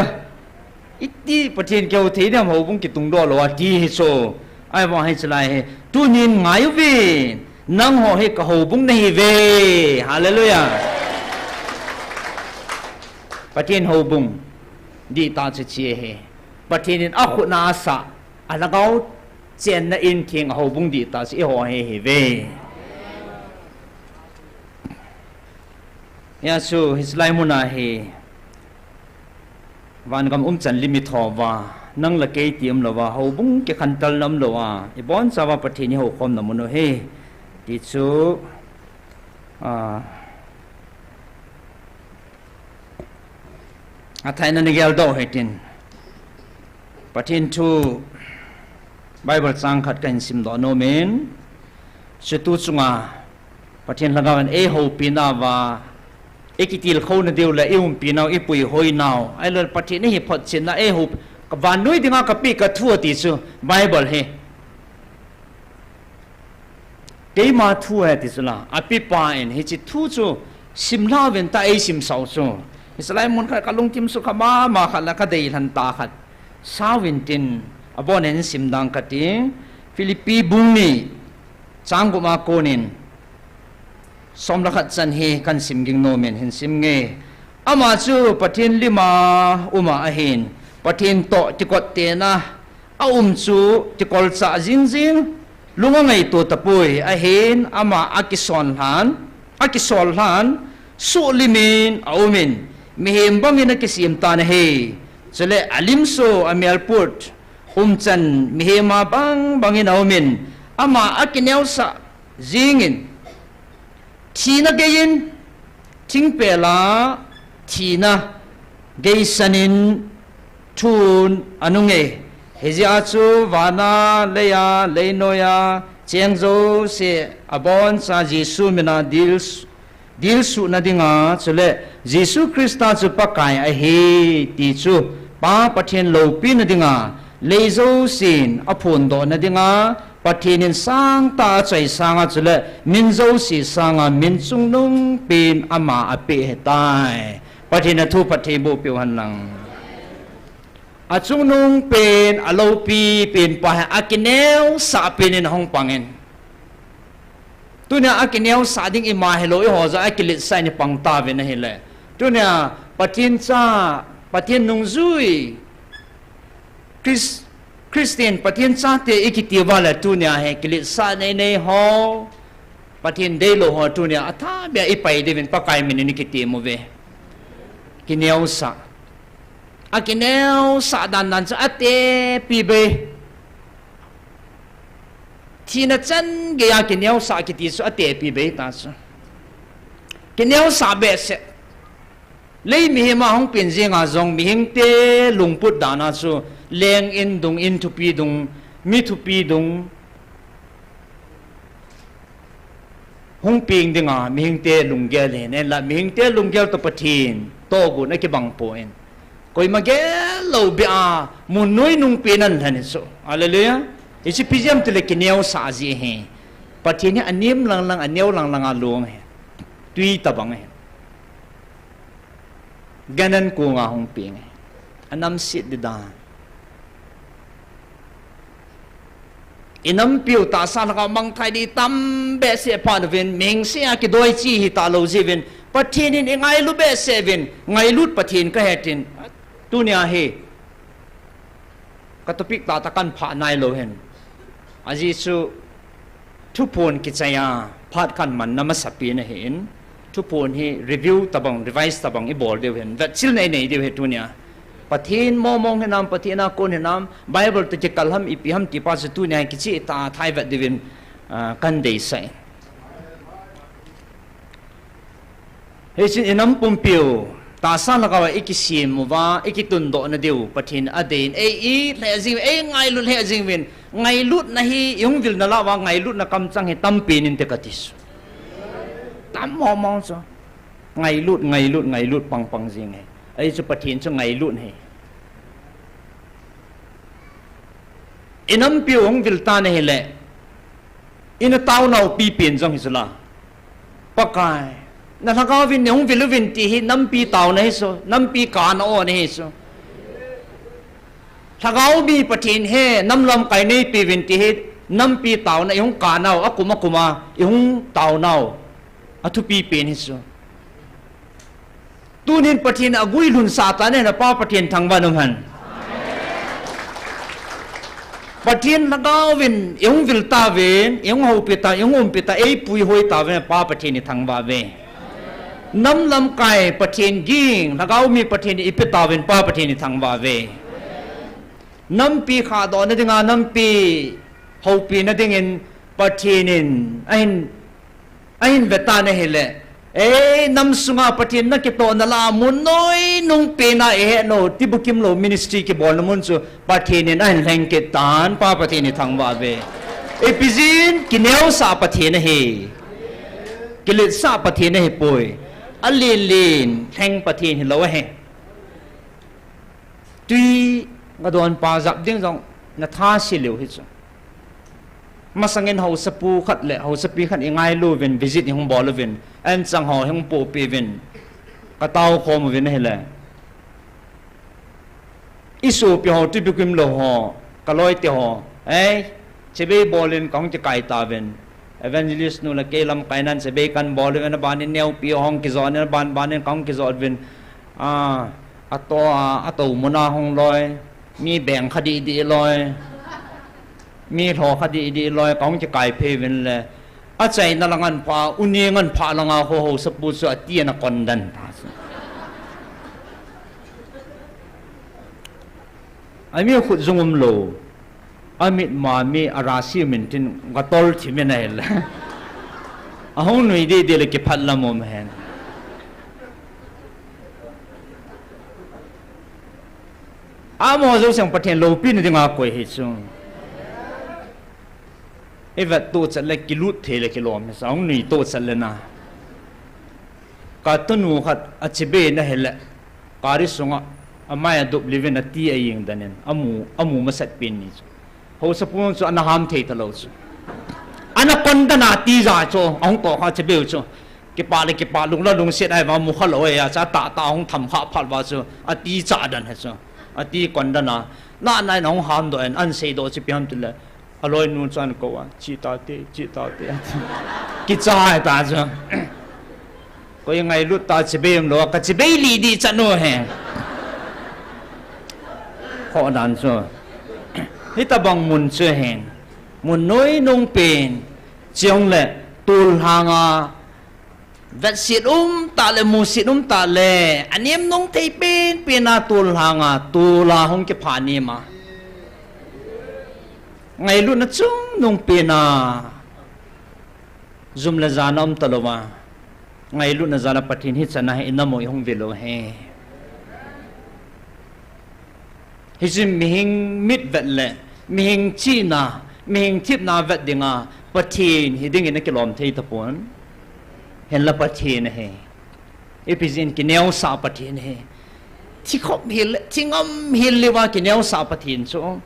Iti Pathen kihou thei ding ham, houbung kitung doh lou a ti hi chu. Ahivang hiche lai hi. Tunin ngai uvin. Nangho hi ka houbung nahiuve. Hallelujah. Pathen houbung. Dihtah chu hiche hi. Pathen in akhut a asah. Alhagao chenna in theng a houbung dihtah chu eiho hi ahiuve. Hijeh chun, hiche lai mun a hi. Vangam umchan lim i thouva, nang le kei ti umlouva, houbung kikhantelna umlouva, ibonchauva Pathen i houkhomna mun u ahi. Ti chu, a, athahna in na geldoh u hitin. Pathen thu Bible chang khat kahin simdoh nom in. Chuti chunga Pathen lhagao in eihoupi nauva, i kitilkhou nadiu le i umpi nau, i puihoi nau, ahilouleh Pathen i hi photchetna eihou, ka vannoi dinga kapeh ka thu ati chu, Bible hi. Keima thu ahi ti chu la, apepa in hiche thu chu simlha uvin tia eisimsah u chu. Hiche lai mun khat kalungthim sukha mama khat le kadeilhen tah khat. Sauvin tin, abon in simdang kati, Philippi bung ni, chang gup a konin, som le khat chan hi kahin sim ging nom in hin sim inge. Ama chu Pathen lim a um a ahin, Pathen toh kikot tena, aum chu kikolchah jingjing, lung angaito tapoi, ahin ama akisol lhan, akisol lhan, suhlim in aum in, mihem bangin akisem tan ahi. Chule alim sou, amelput, umchan mihem a bang bangin aum in, ama akineosah jingin, thina geiyin, thingpel a thina geisan in thun anunge. Hijeh a chu van a, lei a, leinoi a, cheng jouse aboncha Jesu min a dil, dilsuhna dinga, chule Jesu Christa chu Pakai ahi ti chu Pa Pathen loupina dinga, lei jousen aphondohna dinga, Pathen in sangtah a achoi sanga chule min jouse sanga min chungnungpen ama apeh ahitai. Pathen in athu phatthei boh peh u hen lang. Achungnungpen, aloupipen pa hi akineosah pen in ahung pang in. Tunia akineosah ding ima hilou, eiho jong akiletsah in ipang tauvin ahile. Tunia Pathen cha, Pathen nungjui, Chris-, Christian, Pathen chate ikiti uva le tunia hi kiletsah nei nei ho, Pathen deilou ho tunia athabeh a ipai diuvin Pakai min in ikitem uve. Kineosah. Akineosah dan dan chu atepi bei. Thina chan geiya kineosah kiti chu atepi bei ta chu. Kineosah behseh. Lei mihem a hung pen jenga jong mihingte lungput dan a chu leng in dung, in thupi dung, mi thupi dung, hung peng dinga mihingte lunggel ahin, ahinla mihingte lunggel toh Pathen tohgon akibang poi. Koima gel lou beh a mun noi nungpen a ahin lhen ahi chu. Hallelujah. Hichu ipi jeh ham itile kineosah jeh ahi. Pathen hi anem lang lang, aneo lang lang a long ahi. Twi tabang ahi. Gan an kong a hung peng ahi. Anamset di dan. Inampiu tahsa lhagao mangthai di tam behseh phat uvin, mihing sea kidoi chi hita lou jeh uvin, Pathen in ingailu behseh uvin, ngailut Pathen kahi tin. Tunia hi, ka topic tahtah kahin phah nailou hin. Ajeh chu, thuphon kichai a, phat kahin manna masapen ahin. Thuphon hi review tabang, revise tabang ibol diu hin. Vetchilna inei diu hi tunia. Pathen mong mong hinam, Pathen a kon hinam, Bible toh kikal ham, ipi ham ti pa chu tunia kicheh tah a thai vet diuvin, ah, kahin deisah in. Hichun inam pumpiu, tahsa lhagao a ikisem uva, ikitundoh nadiu, Pathen adei in, ei it lheh jing, ei ngailut lheh jing uvin, ngailutna hi, ihung vil nalai uva, ngailutna kamchang hi tampen inte kati chu. Tam mong mong chu. Ngailut, ngailut, ngailut pang pang jing ahi. Ajeh chu Pathen chu ngailut ahi. Inampiu hung vil tan ahile, ina taonau pipen jong hi chu la. Pakai, na lhagao vin nei hung vil uvin ti hi nampi taona ahi chu, nampi kana o ahi chu. Lhagao mi Pathen hi nam lamkai neipeuvin ti hi, nampi taona ihung kanau, akum akum a ihung taonau athupi pen hi chu. Tunin Pathen aguilhun sah tan, na Pa Pathen thangvah in um hen. Pathen Lhagao in ihung vil tauvin, ihung houpi ta, ihung umpi ta, eipuihoi tauvin, Pa Pathen ithangvah uve. Nam lamkai Pathen ging, Lhagao mi Pathen ipi tauvin, Pa Pathen ithangvah uve. Nampi khahdohna dinga, nampi houpina dingin Pathen in ahin, ahin ve tan ahile, ei, nam sunga Pathen nakitohna lah a mun noinung pena ihet lou, ti bukim lou ministry kibolna mun chu Pathen in ahin lheng kit tan, Pa Pathen ithangvah uve. Ipi jeh in kineosah Pathen ahi. Kiletsah Pathen ahipoi. Alen len lheng Pathen hilou ahi. Tui gadon pa jap ding jong natha se leu hi chu. Masangin haosapu khat le haosapi khat ingailu uvin, visit ihung bol uvin, anchang ho ihung pohpeh uvin, katao khom uvin ahile, isopi ho, tui bukim lou ho, kaloite ho, ei, chibai bolin kahung kikai tauvin. Evangelist nu le kei lamkai nan chibai kan bol uvin, abanin neopi ho hung kijot in, aban banin kahung kijot uvin. A, ato a, atou muna hung loi, mi beng kha didi loi, mi lho kha didi loi, kahung kikai phei uvin le, achaina lang an pha, uni ngan pha langa ho haosapu chu ati ana kon den ta chu. Ami khut jung umlou. Amit ma mi arasi min tin gatol thi min ahile. Ahung nui didi le kiphat lam um hen. Amaho jouseng Pathen loupina dinga koi hi chu. Ivet tohchet le kilut thei le kilom hi sa, ahung nui tohchet le na. Katunu khat achibai in ahile, gari sunga amai adup liuvin ati ajing danin, amu, amu masat pen ni chu. Haosapu chu ana ham thei talou chu. Ana kon dan a ati ja chu, ahung tohkha chibai u chu. Kipah le kipah, lung le lungset ahi vang mu khalou ahi a, chu atah tah ahung tham kha phat uva chu, ati cha dan hi chu. Ati kon dan a. Nana in ahung hamdoh in, ahin seidoh chu ipi ham tile, aloinu chu ahin kou a, "Che tate, che tate," ati. Kicha ahi ta chu. Koi ngailut ta, chibai umlou a, kachibai lih ding chan u hen. Khoh dan chu. Hitobang mun chu hen. Mun noinung pen. Chule tol lhanga vetset um tah le, muset um tah le, anem nung thei penpen a tol lhanga, tol a hung kipha nem a. Ngailutna chungnung pen a, jum le jana um talouva, ngailutna jal a Pathen hichan a hi inam u ihung vil u hi. Hiche mihem mit vet le, mihem chihna, mihem thepna vet dinga, Pathen hiding in akilom thei tapon. Hinla Pathen ahi. Ipi jeh in kineosah Pathen ahi. Thikhop hel, thingam hel leuva kineosah Pathen chu.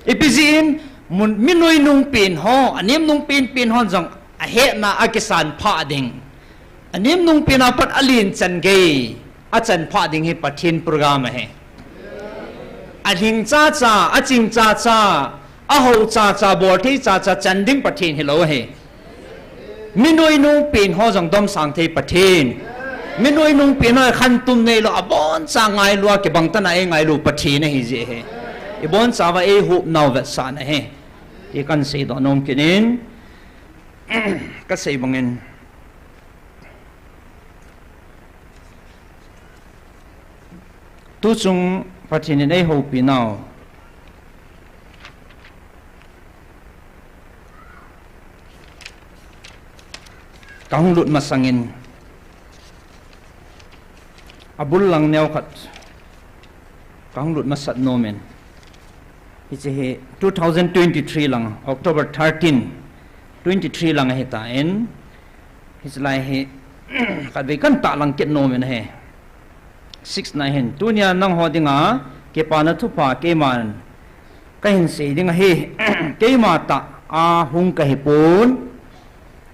Ipi jeh in mun, mi noinung pen ho, anem nung penpen hon jong ahetna akisan phah ding. Anem nung pen a pat alen chan gei, achan phah ding hi Pathen program ahi. Alhing chacha, aching chacha, aho chacha, bolthei chacha, chan ding Pathen hilou ahi. Mi noinung pen ho jong domsang thei Pathen. Mi noinung pen ho khantum neilou, aboncha ngailu a kibang tah a eingailu Pathen ahi jeh ahi. Iboncha uva eihop nau vetsahna ahi. Ti kahin seidoh nom kit in, kasei bangin. Tuchung Pathen in eihoupi nau kahung lut masangin, abul lang neo khat kahung lut masat nom in. Hiche hi two thousand twenty-three lang, October thirteen, twenty-three lang ahitan, hiche lai hi khatvei kahin tahlang kit nom in ahi. Six na hin, tunia nangho dinga kipana thupha keiman kahin sei ding ahi. Keima tah a hung kahipon,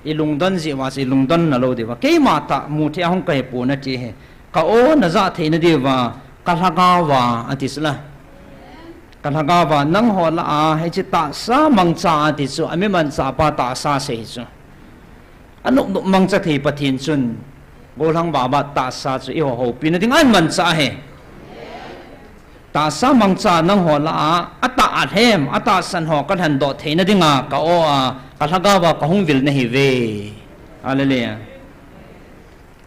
ilungdon jeh uva chu ilungdon nalou diuva, keima tah muthei a hung kahipon ati hi. Ka o najah theina diuva, ka lhagao uva ati sela. Ka lhagao va nangho lah a, hiche tahsa mangcha ati chu, ami manchah pa tahsa sei chu. Anop nop mangcha thei Pathen chun, gollhang vava tahsa chu eiho houpina ding a ahin manchah ahi. Tahsa mangcha nangho lah a, atah alhem, atahsan ho kalhendoh theina dinga, ka aw a, ka lhagao va kahung vil nahiuve. Hallelujah.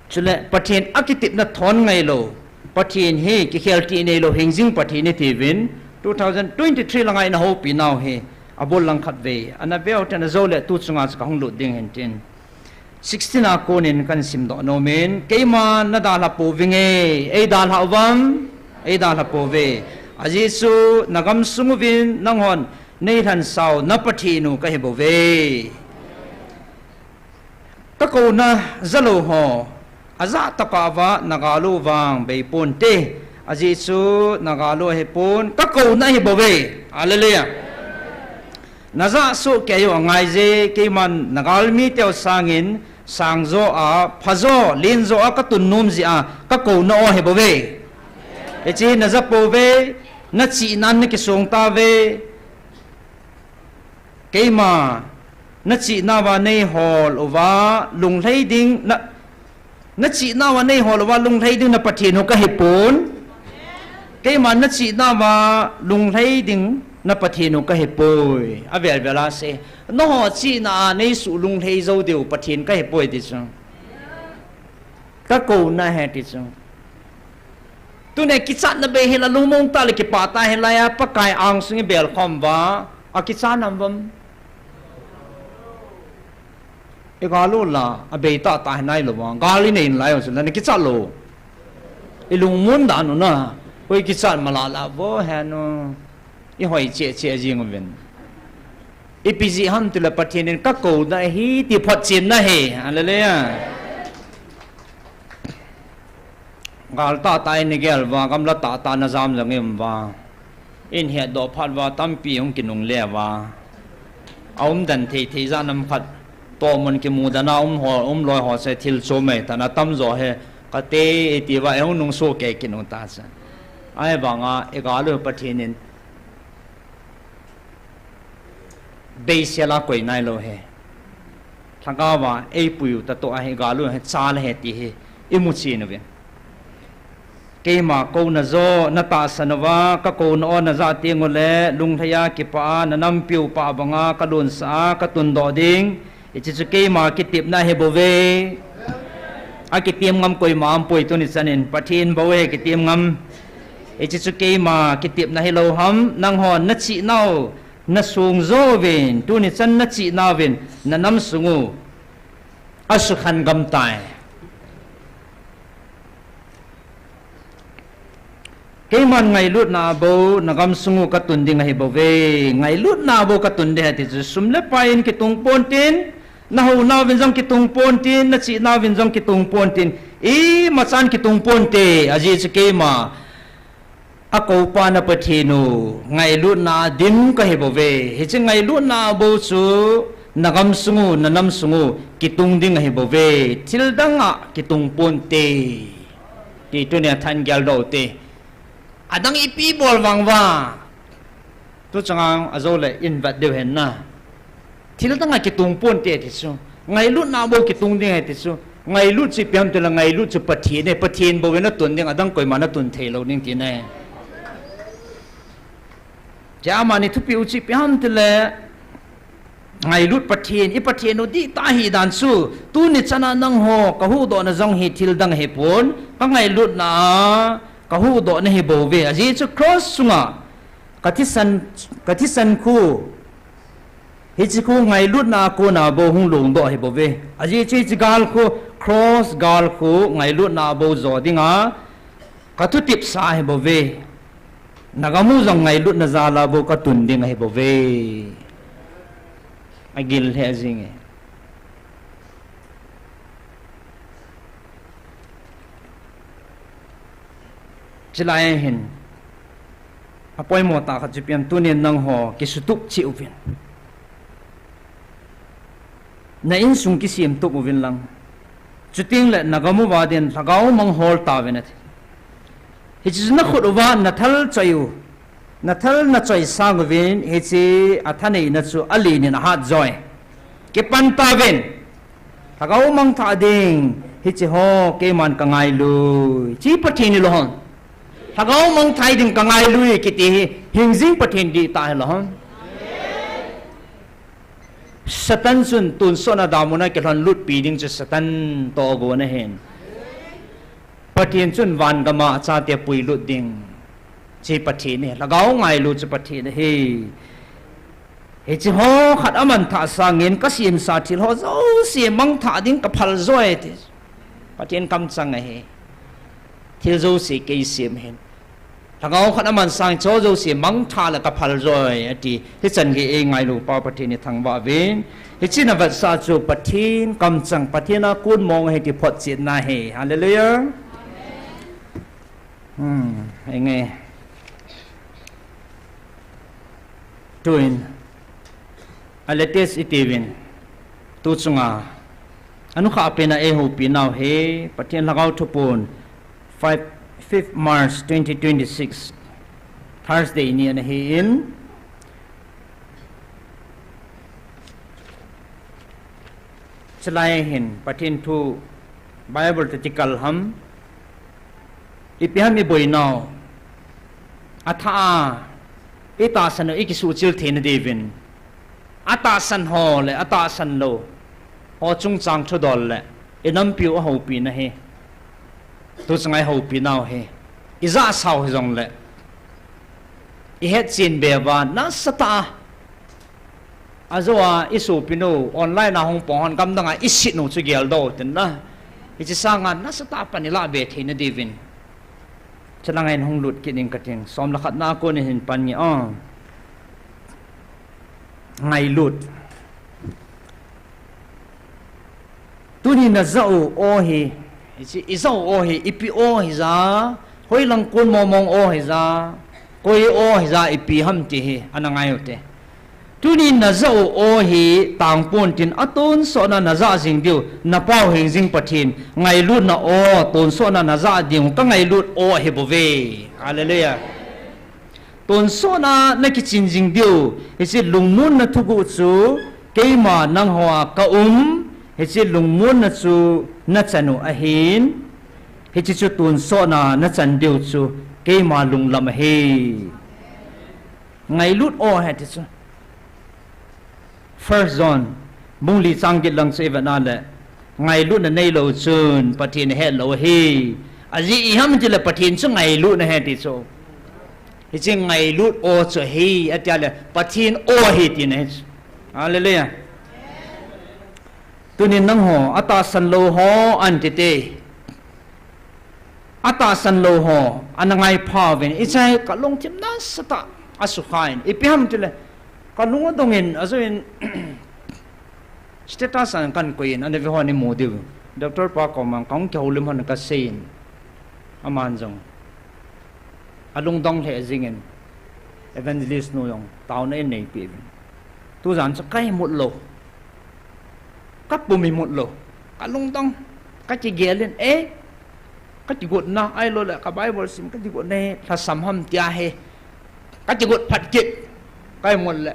Chule, Pathen akitepna thon ngailou, Pathen hi kikhel tih neilou, hingjing Pathen itiuvin, two thousand twenty-three langa eina houpi nau hi, abul langkhat vei ana veu ten, ajou le tu chunga chu kahung lut ding ahin tin. Sixteen a konin kahin simdoh nomin, keiman nadalha pouvinge, eidalhah uvem, eidalha pouve. Ajeh chu, nagam sung uvin nanghon neilhansau na Pathen u kahibouve. Kakouna jalou ho, ajah tokah uva nagal u vang beiponte. Ajeh chu nagal u ahipon, kakouna ahibouve. Hallelujah. Najah sohkei u angaije, keiman nagalmi teu sangin, sangjo a, phajo, lenjo a katun nom jeh a, kakouna u ahibouve. Hiche najah pouve, nachihnan nakisong tauve. Keima, nachihnauva neihol uva lunglhai ding, na, nachihnauva neihol uva lunglhai ding na Pathen u kahipon. Keima, nachihnauva lunglhai ding na Pathen u kahipoi. Avel vel a sei. Nangho chihna a neisuh lunglhai jou diu Pathen kahipoi ti chu. Kakouna ahi ti chu. Tuni kichatna bei hila lungmong tah le kipah tah hilai a Pakai angsung ibelkhom uva, akichat nam uvam? Igal u la, abei tahtah hi nailou uva, gal inei nalai u chu la nakichat lou. Ilungmon dan u na, koi kichat mala la vo hen u. Ihoi cheh cheh jing uvin. Ipi jeh ham tile Pathen in kakouna ahi ti photchenna ahi. Hallelujah. Gal tahtah in igel uva, gamla tahtah na jam jong i um uva. In hetdoh phat uva, tampi hung kinungle uva. Aumden thei thei jat nam khat, tohmun kimudan a um ho, um loi ho se thil chom ei tan atamjo hi, kate iti uva, eihung nung sohkei kit u ta chu. Ahivanga, igal u Pathen in, beisel a koi nailou ahi. Lhagao va eipui u tatoh ahi, igal u hi chal ahi ti hi imu chen uvin. Keima kouna jo natahsan uva, kakouna u najah teng ule, lunglhai a kipah a, nanampiu pah banga kalonsah a, katundoh ding. Hiche chu keima kitepna ahibouve. Akitem ngam koima aumpoi tuni chan in, Pathen bou ahi kitem ngam. Hiche chu keima kitepna hilou ham, nanghon nachihnau nasong jouvin, tuni chan nachihnauvin, nanam sung u asukhan gam tai. Keiman ngailutna a bou, nagam sung u katun ding ahibouve, ngailutna a bou katun ding ahi ti chu, sum le pai in kitung pontin, nahounauvin jong kitung pontin, nachihnauvin jong kitung pontin, imachan kitung ponte, ajeh chu keima akoupa na Pathen u, ngailutna a dim kahibouve, hiche ngailutna a bou chu, nagam sung u, nanam sung u, kitung ding ahibouve, thil dang a kitung ponte. Ti tunia than geldoh u te. Adang ipi bol vang uva. Tu chang a ajou le in vet diu hen na. Thil dang a kitung ponte ti chu. Ngailutna bou kitung ding ahi ti chu. Ngailut chu ipi ham tile ngailut chu Pathen ahi, Pathen bou in natun ding, adang koima natun theilou ding tina ahi. Chea amani thupi u chu ipi ham tile, ngailut Pathen, i Pathen u dihtah ahi dan chu, tuni chan a nangho kahuhdohna jong hi thil dang ahipon, kangailutna a kahuhdohna ahibouve, ajeh chu cross chunga kathisan, kathisan khu, hiche khu ngailutna a kona bou hung longdoh ahibouve, ajeh chu hiche gal khu, cross gal khu ngailutna a bou jo dinga kathutepsa ahibouve. Nagam u jong ngailutna jal a bou katun ding ahibouve. Agil lheh jing e. Chulai hin apoimo tah khat chu ipi ham, tunin nangho kisutup cheh uvin. Na insung kisemtup uvin lang. Chuteng le nagam uva din lhagao mang hol tauvin ati. Hiche chu nakhut uva nathal choi u. Nathal nachoi sang uvin, hiche athaneina chu alen in ahat joi. Kipan tauvin. Lhagao mangthah ding, hiche ho keiman kangailui. Hiche Pathen hilou ham. Lhagao mangthah ding kangailui kiti hi, hingjing Pathen dihtah hilou ham. Satan chun tonsotna damun a kilhonlutpi ding chu Satan toh agon ahin. Pathen chun van gam a achate puilut ding. Hiche Pathen ahi, lhagao ngailu chu Pathen ahi. Hiche ho khat amanthah sangin kasemsa thil ho jouse mangthah ding kaphal joi ti. Pathen kamchang ahi. Thil jouse kei sem ahin. Lhagao khat aman sang chu jouse mangthah le kaphal joi ati. Hichan gei eingailu pa Pathen ithangvah uvin. Hiche navetsah chu Pathen kamchang, Pathen a kon mong ahi ti photchetna ahi. Hallelujah. Hmm, enge. Tuin, a latest itiuvin, tu chunga, anukhah pena eihoupi nau hi, Pathen Lhagao thupon, five, fifth March twenty twenty-six, Thursday ni ana hin, chulai hin, Pathen thu, Bible toh kikal ham, ipi ham iboinau, athah a, itahsan u ikisuhchil theina diuvin, atahsan ho le atahsan lou ho chungchang thudol le inampiu ahoupina hi, tu chunga eihoupi nau hi, ijahsau hijongle, ihetchen beuva nasatah a, ajoa isopinu online a hung pang hon gamdang a isetnu chu geldoh tin na, hiche sanga nasatah a pan ilahbe theina diuvin, chulanga hin hung lut kit ing kating, som le khatna a kon hin pan nge, a, ngailut. Tuni najah u aw hi, hiche ijah u aw hi, ipi aw hija, hoilang kon mong mong aw hija, koi aw hija, ipi ham ti hi ana ngai ute. Tuni najah u aw hi tangpon tin, atonsotna najah jing diu, napau hingjing Pathen, ngailutna aw, tonsotna najah ding, kangailut aw ahibouve. Hallelujah. Tonsotna nakichin jing diu, hiche lungmonna thuguh chu keima nangho a kaum, hiche lungmonna chu nachan u ahin, hiche chu tonsotna nachan diu chu keima lunglam ahi. Ngailut aw ahi ti chu. First John, bung li chang get lang chu ivet na le, ngailutna neilou chun Pathen ahetlou ahi. Ajeh iham tile Pathen chu ngailutna ahi ti chu. Hiche ngailut aw chu ahi, atia le Pathen aw ahi tina ahi chu. Hallelujah. Tunin nangho, atahsan lou ho, anti te. Atahsan lou ho, ana ngaipha uvin, hiche hi kalungthim nasatah a asukha in. Ipi ham tile, kalung adongin, ajouvin, status a kahin koi in, ana ve hon imu diu. Doctor pa koma kahung kihoulim hon kasei in, aman jong alungdong lheh jingin, evangelist nu jong taona eineipeh uvin. Tujan chu kaimut lou, kapum imut lou, kalungdong, kakigel in, e, kakigotna, ahiloule ka Bible sim kakigotna hi lhasam ham tia hi kakigot phat kit, kaimut le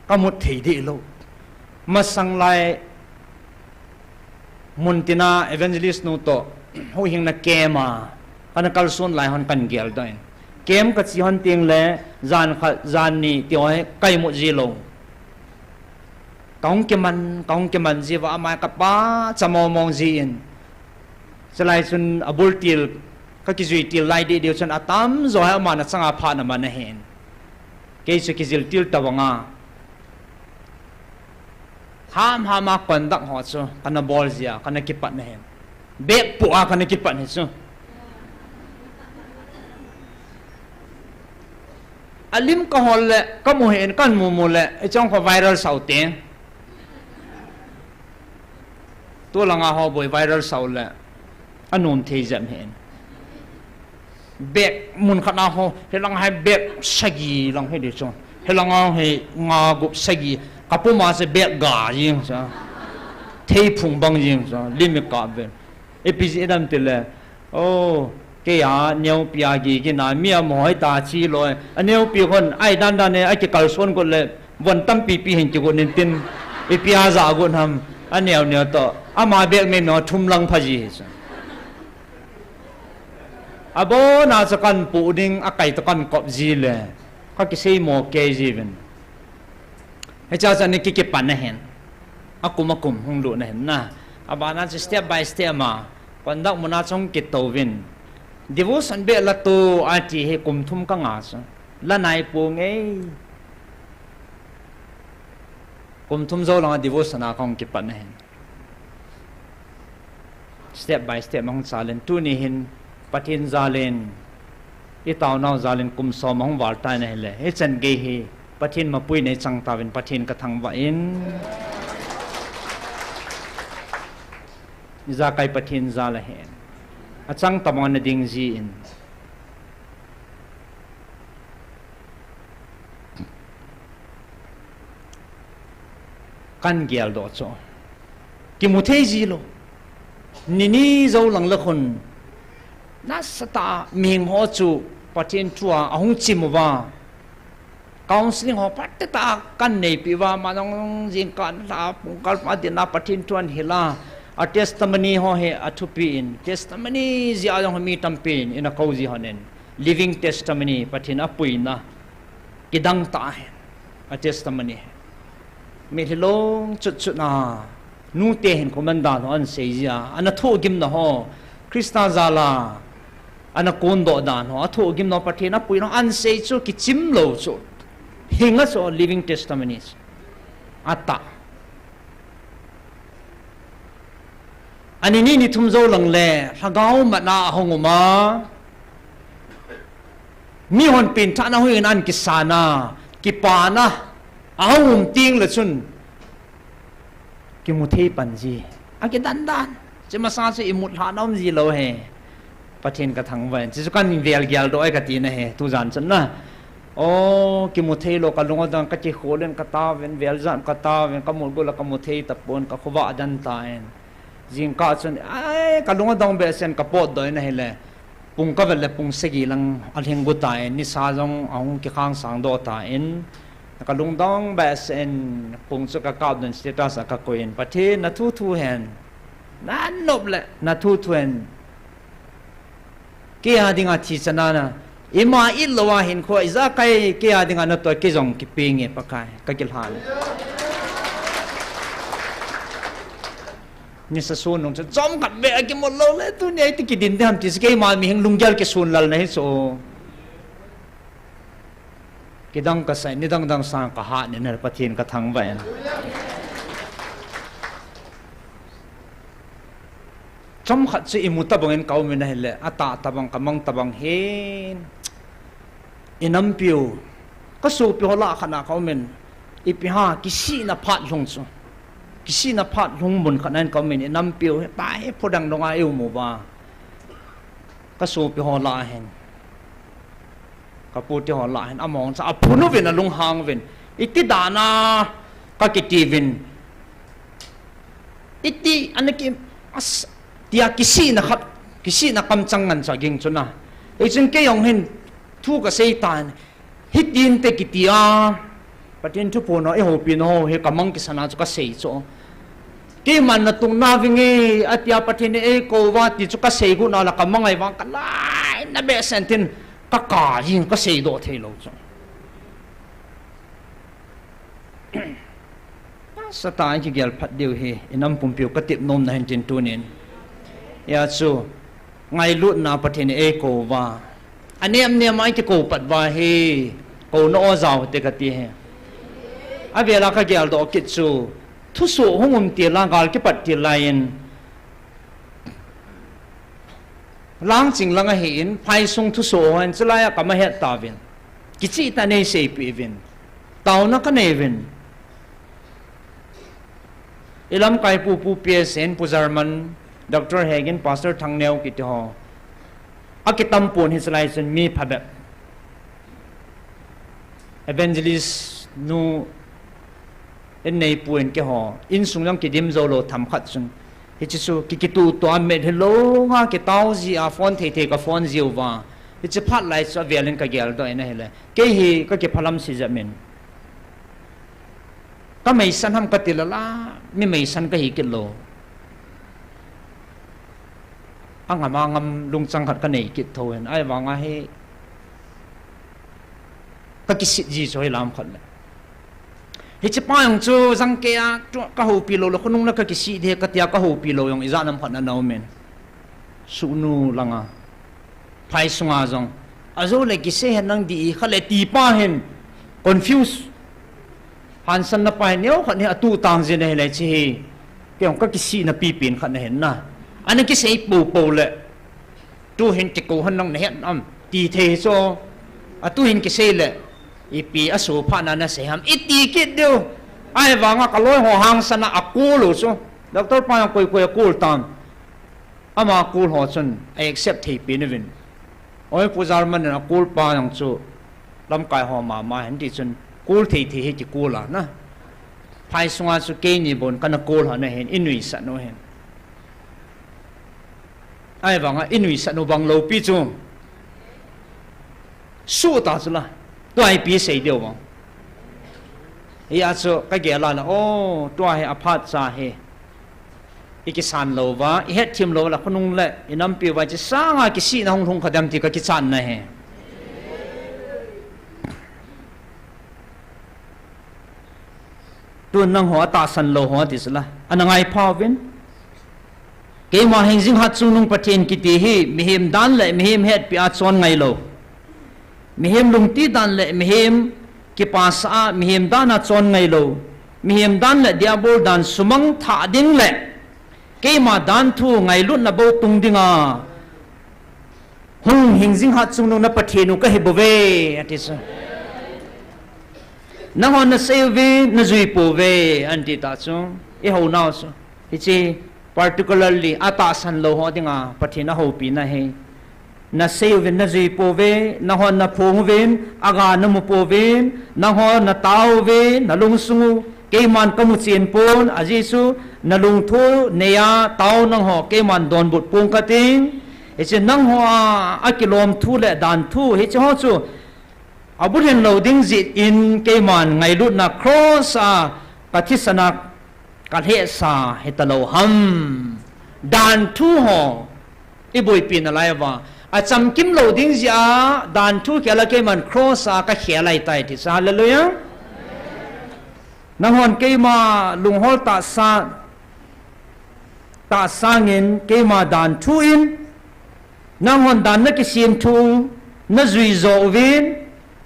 kamut thei deh lou. Masang lai, muntina evangelist nu toh huhhingna camp a kana kalson lai hon kahin geldoh in, camp kache hon tengle, jan khat, jan ni tiho hi kaimut ji lou. Kahung kiman, kahung kiman jiuva, ama hi kapachat mong mong jin, chulai chun abul til, kakijui til lai deh diu chun atamjo hi aman achanga phat aman ahin, kei chu kijil til tobanga, hamham a conduct ho chu kana bol jia kana kipat ahin, bag poh a kana kipat ahi chu. Alim kahol le kamu hih in, kahin mumu le ichong kho viral sau teng. Tulanga ho boi viral sau le anom thei jep hih in. Bag mun khat a ho, hilanga hi bag sagi lang hidi chu, hilanga hi nga gup sagi, kapuma chu bag ga jeng chu, theiphung bang jeng chu, lim ikap uvin. Ipi jeh ham tile, o, Kei a neopi a gigin a, mi a mohoi ta chi loi. A neopi hon, ai dan dan e, a kikalson got le, von tampi pi hin kigot nin tin, ipi a ja got ham, a neo neo to, ama bek me me thum lang pha ji hi chu. A bon a chu kan pu ding, a kai to kan kop ji le, ka kisei mo kei ji vin. Hicha chu ani kikipan ahin. Akum akum hung lut ahin na. Abana chu step by step ma. Kondak muna chung kitovin. Devotion be la tu ati hi kum thum ka nga chu. La nai pu ngei. Kum thum jou langa devotion a kong kipan ahin. Step by step mang chalin tuni hin Pathen jalin, i taonau jalin kum som ahung val tai na hile. Hichan gei hi Pathen mapui nei chang tauvin Pathen ka thangvah in. Ijakai Pathen jal ahin. Achang tabang na ding ji in. Kan gel doh chu. Kimu thei ji lou. Nini jou lang le khun. Nasatah mihing ho chu Pathen thu a ahung chim uva. Counseling ho phatecha kan neipi uva, ma jong jingkah na la pungkal pa dinga Pathen thu ahin hil a. A testimony ho hi athupi in. Testimony jeh a jong mi tampi in, in a kou ji hon in. Living testimony, Pathen apuina. Kidang tah ahi. A testimony hi. Mitlhi long chut chut na. Nute hin koman dan ho ahin sei ji a. Ana thohgim na ho. Christa jal a. Ana kondoh dan ho. A thohgim na ho Pathen apuina ho ahin sei chu kichim lou chu. Hinga chu living testimony chu. Atah. Ani ni ni thum jou lang le, lhagao mat a ahung um a. Mihon pengthahna hoi in ahin kisan a, kipana, ahung um teng le chun, kimu thei pan ji. Akidan dan. Chi masa chu imut lhah na um ji lou hi. Pathen ka thangvah in. Chi chu kan vel gel doh e ka ti na hi. Tu jan chun na. O, kimu thei lou ka lung adang ka kikhol in ka taovin, vel jan ka taovin, ka mut got la ka mu thei tapon ka khovah dan tan. Jingkah chun, ai, ka lung adang behseh in ka potdoh in ahile. Pung ka vet le pung sagi lang alhing got tan, nisa jong ahung kikhang sang doh tan. Ka lungdong behseh in pung chu ka kap doh in status a ka koi in, Pathen na thuthu hen. Na nop le na thuthu hen. Kei a dinga thi chana na. Ima it lou a hinkho ijakai kei a dinga na toi kei jong kipe nge Pakai. Ka kilhan. Nisa sun nung chu chomkhat beh a kimut lou le tuni a iti kidin ding ham ti chu keima mihing lunggel kisun lal na hi chu. Kidang ka sai, nidang dang sang ka hat nin Pathen ka thangvah in. Chomkhat chu imu tabang in ka um in ahile, atah tabang ka mang tabang hin. Inampiu, ka sopi ho lah khat na ka um in, ipi ham, kisihna phat lhung chu. Kisihna phat lhung mun khat na in ka um in, inampiu, hitia hi phu dang dong a i um uva. Ka sopi ho lah hin. Ka pu te ho lah hin, amahon cha, aphun uvin, alunghang uvin. Iti dan a, ka kiti uvin. Iti, ana ki, as, tia kisihna khat, kisihna kamchang ngan cha ging chu na. Ei chun kei jong hin, thu ka sei tan. Hitin te kiti a, Pathen thuphon ho, i houpi na ho, hi ka mang kisan a chu ka sei chu. Keiman na tung na vinge, atia Pathen in eikou uva ti chu ka sei got na la ka mang ai vang ka lai na behseh in tin ka ka jing ka sei doh thei lou chu. Satan kigel phat diu hi, inam pumpiu ka tep nom na hin tin tunin. Hia chu, ngailutna Pathen in eikou uva. Anem nem a i kikou pat uva hi, kou na o jao te ka ti hi. Avel a ka gel doh kit chu, thusoh hung um til a, gal kipat til lai in, Langching lang ahin, phaisung thusoh ho hin, chulai a ka ma het tauvin. Kichih tah in nei seipeh uvin. Taona ka nei uvin. I lamkai pu, Pu P S in, Pu German, Doctor Hegin, Pastor Thangneo kiti ho. Akitam pon hi chulai chun mi phabep. Evangelist nu in nei pu in keiho. Insung jong kidim jou lou themkhat chun. Hiche chu ki, kituh tua met hilou nga kitao ji a phone thei thei ka phone jiu va. Hiche phat lai chu avel in ka geldoh in ahile. Kei hi ka kiphalam si jep min. Ka meisan ham ka ti lala, mi meisan ka hi kit lou. Angam angam lungchang khat ka nei kit tho hin. Ahivang a hi ka kisih ji chu hilam khat le. Hiche pa jong chu jangkei a, tu ka houpi lou le, khonung le ka kisih ding katia ka houpi lou jong ijat nam khat ana um in. Sugnu langa. Phai sunga jong. Ajou le kisei hen nang di khat le ti pa hin. Confuse. Hansan na pa hin neo khat hi atu tang jin ahile hiche hi. Kei jong ka kisih na pipen khat na hin na. Ana kisei pou pou le. Tu hin kikou hen nang na het am. Ti thei chu. Atu hin kisei le. Ipi asu pha na na sei ham. Iti kit diu. Ahivang a ka loi ho hangsan a akul u chu. Doctor pa jong koi koi akul tam. Ama kul ho chun a accept thei pen uvin. Oi, Pu Jarman in akul pa jong chu lamkai ho mama hin ti chun kul thei thei hi kikul a na. Phai sunga chu keini bon kana kul ho na hin i nuisat u hin. Ahivang a i nuisat u bang loupi chu. Suh ta chu la. Tua ipi sei diu vang. Hia chu ka gel a la, o, tua hi aphat cha hi. I kisan lou va, i hetthem lou va la, khonung le, i nampi va, hiche sanga kisihna hung lhung kha dem ti ka kichan na hi. Tun nangho atahsan lou ho ti chu la. Ana ngai pha uvin. Keima hingjing hatchungnung Pathen kiti hi, mihem dan le mihem hetpi a chon ngai lou. Mihem lungti dan le mihem kipasah a, mihem dan a chon ngai lou. Mihem dan le diabol dan sumang thah ding le keima dan thu ngailutna bou tung dinga hung hingjing hatchungnung na Pathen u ka hi bou ve, ati chu. Nangho na sei uve, na jui pouve, anti ta chu. I hou nau chu. Hiche particularly atahsan lou ho dinga Pathen a houpi na hi. Na sei uvin na jui pouve, nangho na phong uvin, aga na mu pouvin, nangho na tao uve, na lungsung u, keiman ka mu chen pon, ajeh chu na lungthu nei a tao nangho keiman donbut pong ka ting. Hiche nangho a, akilom thu le dan thu, hiche ho chu abulhin lou ding jeh in keiman ngailutna cross a ka thisan a ka lhehsa hita lou ham. Dan thu ho i boipi nalai uva. Achamkim lou ding jeh a dan thu khel a keiman cross a ka khel ahitai ti chu. Hallelujah. Nanghon keima lunghol tahsa, tahsangin keima dan thu in, nanghon dan na kisem thu, na jui jo uvin,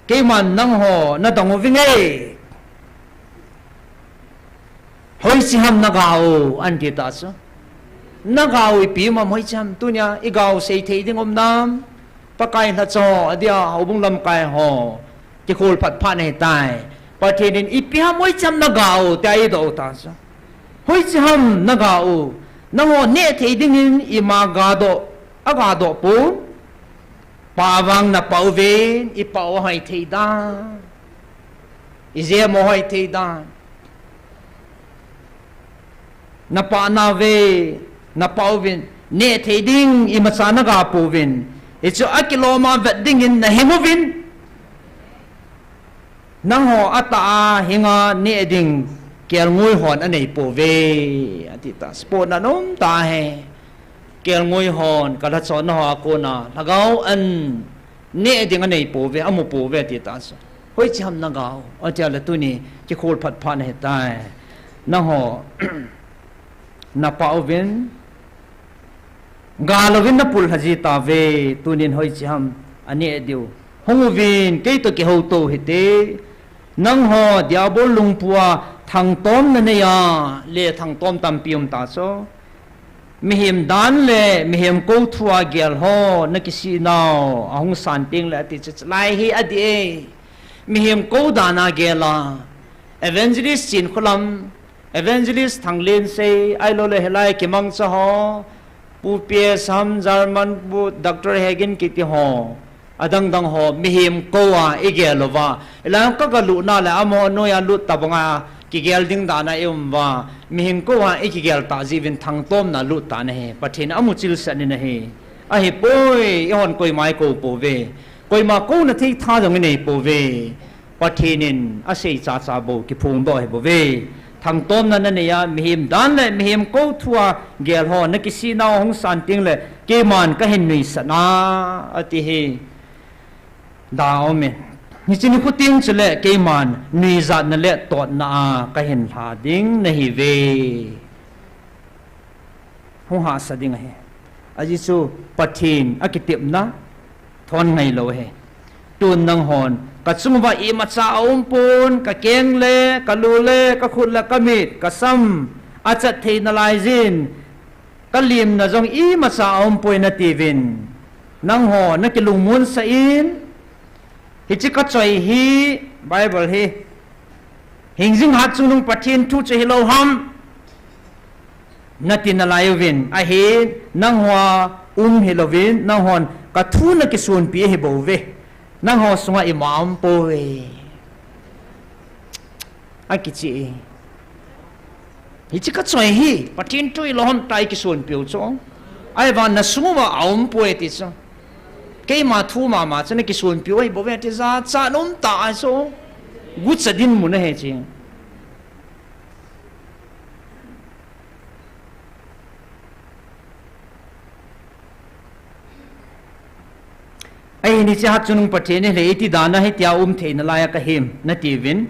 keiman nangho na dong uvin e. Hoiche ham na ga u, anti ta chu. Na ga u ipi um am hoiche ham, tunia i ga u sei thei ding um nam. Pakai lhacha ho, adia houbung lamkai ho. Kikhol phat phat na hitai. Pathen in ipi ham hoiche ham na ga u, tia i doh u ta chu. Hoiche ham na ga u, nangho neh thei dingin ima ga doh, aga doh pon. Pa vang na pah uvin, i pah u hoi thei dan. I jem u hoi thei dan. Na pah nauve, na pah uvin, neh thei ding imacha na ga pouvin. Hichu akilom a vet dingin na hing uvin. Nangho atah a hinga neh ding kelngoi hon anei pouve, ati ta. Spot na nom ta he. Kelngoi hon, ka lhacha ho a kona, lhagao an neh ding anei pouve, amu pouve, ati ta. Hoiche ham na ga u, atia le tuni, kikhol phat phat na hitai. Nangho, na pah uvin, ga louvin na pul lha ji tauve, tunin hoiche ham aneh diu. Hung uvin, kei toh kihouto hite. Nangho, diabol lungpua thangtom na nei a, le thangtom tampi um ta chu. Mihem dan le mihem kou thu a gel ho, na kisih nau, ahung san teng le ati chu, lai hi adih e. Mihem kou dan a gel a. Evangelist Chinkholam, Evangelist Thanglensei, ahilou le hilai kimangcha ho, Pu P S Ham, German Pu Doctor Hagin kiti ho, adang dang ho, mihem kou a i gel uva. Hilai ka ga lut na le, amaho noi a lut tabang a, Kigel ding dan a i um uva, mihem kou a i kigel tah jeh uvin thangtomna lut tan ahi. Pathen in amu chilsah in ahi. Ahipoi, eihon koima i kou pouve. Koima kouna thei tha jong i nei pouve. Pathen in asei chacha bou kiphongdoh ahi bouve. Thangtomna na nei a, mihem dan le mihem kou thu a gel ho, na kisih nau hung san teng le, keiman kahin nuisat na, ati hi. Da um e. Hiche nikho teng chule keiman nuijatna le totna a kahin lha ding nahiuve. Hung hahsa ding ahi. Ajeh chu Pathen akitepna thon ngailou ahi. Tun nanghon, ka chung uva imacha aum pon, ka keng le, ka lu le, ka khut le, ka mit, ka sam, achat thei nalai jin, ka limna jong imacha aum poi natiuvin. Nangho, na kilungmonsah in, hiche ka choi hi, Bible hi, hingjing hat chungnung Pathen thu chu hilou ham, nati nalai uvin, ahin, nangho a um hilouvin, nanghon, ka thu na kisonpi ahi bouve. Nangho sunga ima aum poi. Akichih e. Hiche ka choi hi, Pathen thu hilou ham tia i kisonpi u chu. Ahivang na sung uva aum poi ti chu. Keima thu mama chu na kisonpi u ahi bouve ti jachat um ta ahi chu. Gucha dinmun ahi chu. Ahin hiche hat chungnung Pathen in ahile iti dan a hitia um thei nalai a kahim, natiuvin.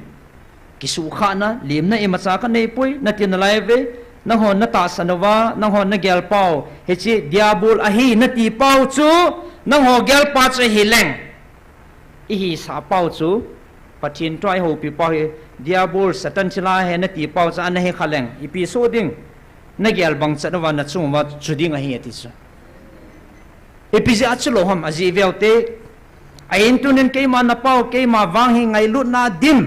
Kisuhkhahna, limna imacha ka nei poi, nati nalai uve, nanghon na tahsan uva, nanghon na gelpau, hiche Diabol ahi nati pau chu, nangho gelpa chu ahi leng. I hisah pau chu, Pathen thu a i houpi pau hi, Diabol, Satan thilha ahi nati pau chu ana hi kha leng, ipi soh ding, na gel bangchan uva, na chung uva chu ding ahi ati chu. Ipi jeh a chu lou ham ajeh veu te. Ahin tunin keima na pau, keima vang hi ngailutna dim.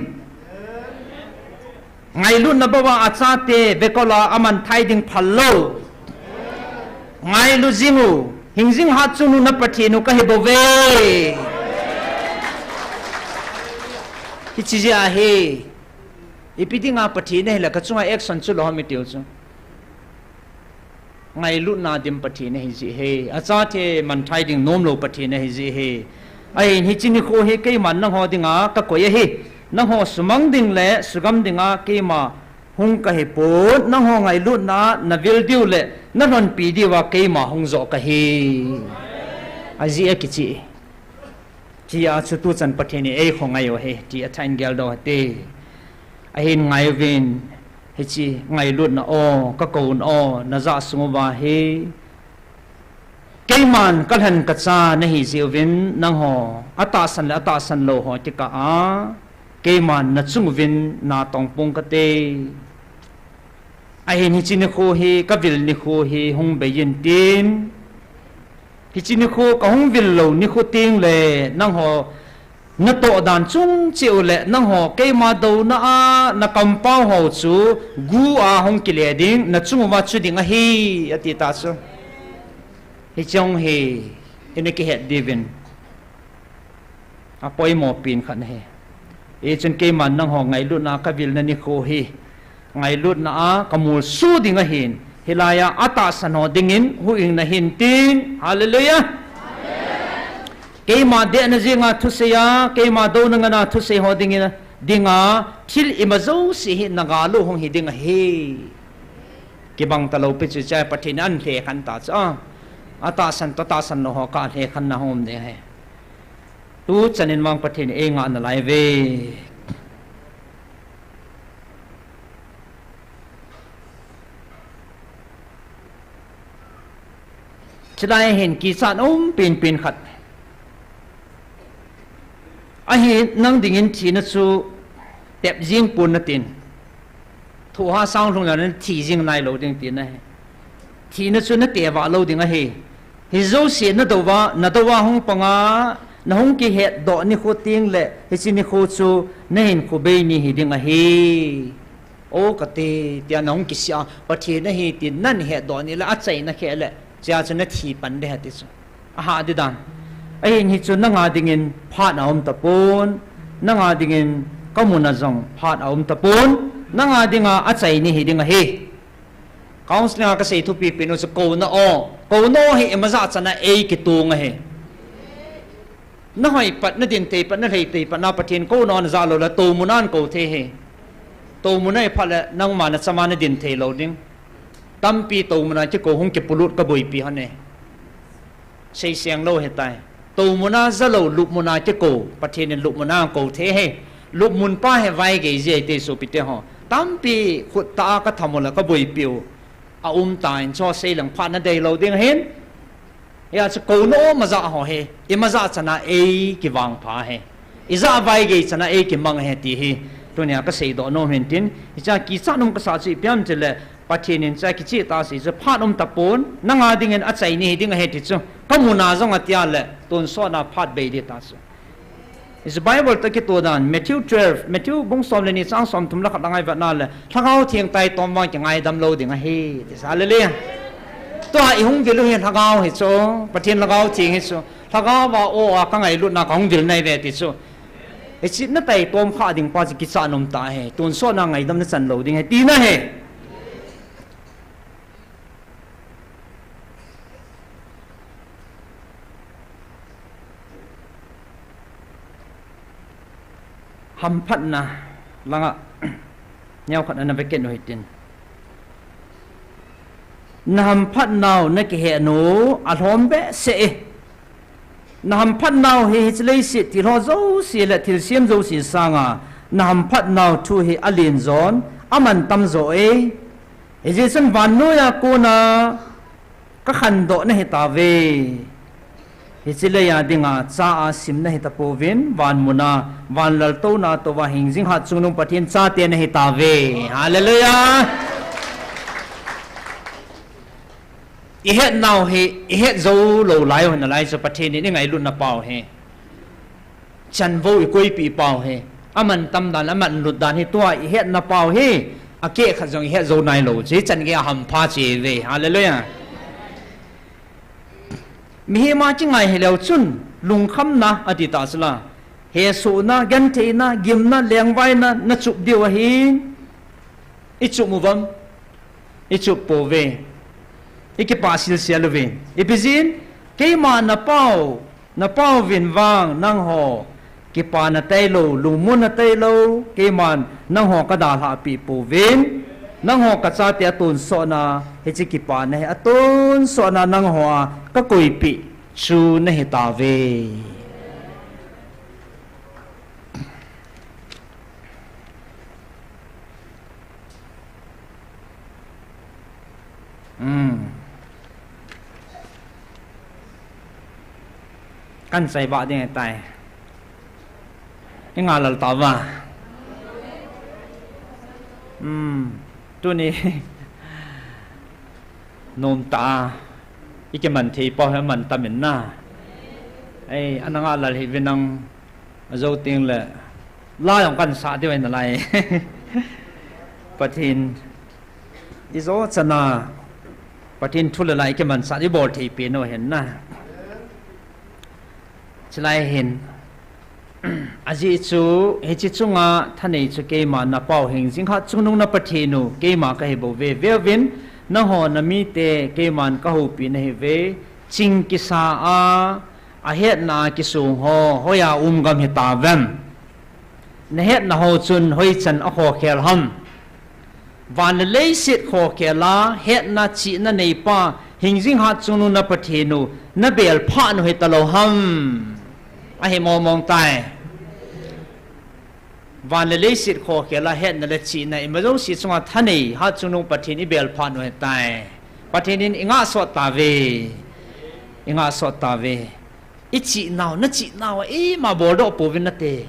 Ngailutna bou a achate vekol a amanthai ding phal lou. Ngailu jing u, hingjing hat chungnung na Pathen u kahi bouve. Hiche jeh ahi. Ipi dinga Pathen ahile ka chunga action chu lou ham itiu chu. Ngailutna dim Pathen ahi jeh hi, achate manthai ding nomlou Pathen ahi jeh hi. Ahin hiche nikho hi keiman nangho dinga kakoi ahi. Nangho sumang ding le sugam dinga keima hung kahi pon, nangho ngailutna a na vil diu le na lhonpi diuva keima hung joh kahi. Ajeh a kichih. Hiche a chu tuchan Pathen in eikho ngai u ahi, ti athah in geldoh u hite. Ahin ngai uvin, hiche ngailutna o, ka kouna o, na jah sung uva hi. Keiman ka lhen ka cha nahi jeh uvin, nangho, atahsan le atahsan lou ho kikah a, keiman na chung uvin na tong pong kate. Ahin hiche nikho hi, ka vil nikho hi, hung bei in tin. Hiche nikho, ka hung vil lou nikho teng le, nangho, na toh dan chung cheh u le, nangho, keima douna a, na kampau ho chu, gu a hung kile ding, na chung uva chu ding ahi, ati ta chu. Hiche hung hi, ina kihet diuvin. Apoimo pen khat ahi. Hichun keiman nangho ngailutna a ka vilna nikho hi. Ngailutna a ka molso ding ahin. Hilai a atahsan ho dingin huhhingna hin tin. Hallelujah. Keima dehna jenga thusei a, keima douna ngana thusei ho dingin, dinga thil ima jouse hi na gal u hung hi ding ahi. Kibang talou pi chu chai Pathen in ahin lhekhen ta chu a. Atahsan toh tahsan lou ho kah a lhekhenna hung um ding ahi. Tuchan in vang Pathen in eingah nalai uve. Chulai hin kichat um penpen khat. Ahin nang dingin thina chu tep jing pon natin. Thohhah sang lhung le nathi jing nailou ding tina ahi. Thina chu nate vah lou ding ahi. Hijouse nadou va, nadou va hung panga, nahung kihetdoh nikho teng le, hiche nikho chu nahinkho bei ni hi ding ahi. O kate, tia nahung kisih a, Pathen ahi tin nahin hetdoh ni le, achaina kheh le, chea chu nathi pan ding ahi ti chu. Ahah di dan. Ahin hichu nanga dingin phat aum tapon, nanga dingin kamuna jong phat aum tapon, Nanga dinga achaini hi ding ahi. Counseling a kasei thupi pen u chu kouna o. Kouna o hi imacha chana ei kitung ahi. Nahoi pat, nadin thei pat, nalhei thei pat na Pathen kouna o naja lou le, toumuna kou thei hi. Toumuna iphat le, nangma nachama nadin thei lou ding. Tampi toumuna kikou hung kipolut kaboipi hon e. Seiseng lou hitai. Toumuna jalou, lupmuna kikou, Pathen in lupmuna kou thei hi. Lupmun pa hi vaigei jeh ahi ti sopite ho. Tampi khut tah a katham u le kaboipiu. Aumtan chu seileng phat nadei lou ding ahin. Hia chu kouna o macha ho hi, imacha chana ei kivangpha hi. Ija vaigei chana ei kimang hi ti hi. Tunia kaseidoh nom hin tin, hicha kichat nom kasa chu ipi ham tile, Pathen in cha kicheh tah sei chu phat um tapon, nanga dingin achaini hi ding ahi ti chu. Kamuna jong atia le, tonsot na phat bei ding tah chu. Hichu Bible toh kitoh dan, Matthew twelve, Matthew bung som le ni chang som thum le khat la ngai vet na le, Lhagao Theng taitom vang kingaidam lou ding ahi, ti sa le le. Tua ihung vil u hi Lhagao hi chu, Pathen Lhagao Theng hi chu, Lhagao va o a kangailutna kahung vil nai ve ti chu. Hichu nataitom kha ding pa chu kichat nom tah hi, tonsot na ngaidam nachan lou ding hi, tina hi. Hamphatna langa neokhat ana vekit u hitin. Nahamphatnau nakihehnu alhom behseh e. Nahamphatnau hi hiche leiset thilho jouse le thilsem jouse sanga nahamphatnau thu hi alen jon, amantam jo e. Hijeh chun vannoiya kona kakhandoh nahitauve. Hiche leiya dinga cha a sim nahitapouvin, vanmuna, vanlaltouna touva hingjing hatchungnung Pathen chate nahitauve. Hallelujah! Ihetnau hi, ihet jou lou lai u hinalai chu Pathen in ingailutna pau hi. Chanvou ikoipeh pau hi. Amantam dan, amanlut dan hi tua ihetna pau hi. Akeh khat jong ihet jou nailou chu, hichan gei a hampha chu ve. Hallelujah. Mihem a kingai hileu chun, lungkhamna ati tah chu la. Hesohna, gentheina, gimna, lengvaina, nachup diu ahi. Ichup uvam, ichup pouve. Ikipah silsel uve. Ipi jeh in, keima napao, napaovin vang nangho kipana tailou, lungmonna tailou, keiman nangho kadalhah peh pouvin, nangho kachate atonsotna, hiche kipana hi atonsotna nangho a kakoipeh chu nahitauve. Hmm. Kan chai ba ding tai. Inga lal ta ba. Hmm. Tuni. Nom ta. Ikiman thei pau hi mantam in na. Ei, ana nga lal hi vinang. Ajo teng le, la jong kan sah diu ahi nalai. Pathen, ijo chana, Pathen thu le la ikimansah, ibol thei pen u ahin na. Chulai hin, ajeh chu, hiche chunga thanei chu keima napao hingjing hatchungnung na Pathen u, keima kahi bouve, veuvin, nangho namite, keiman kahoupi nahiuve, ching kisa a, ahetna a kisong ho, hoiya um gam hitauvem? Nahetna ho chun hoichan akhokhel ham? Van le leiset khokhel a, hetna chihna neipa, hingjing hatchungnung na Pathen u, nabel phah u hitalou ham? Ahi mong mong tai. Van le leiset khokhel a hetna le chihna ima jouse chunga thanei hatchungnung Pathen ibel phah u ahitai. Pathen in ingah sot tauve. Ingah sot tauve. Ichihnau, nachihnau a ima boldoh pouvin nate.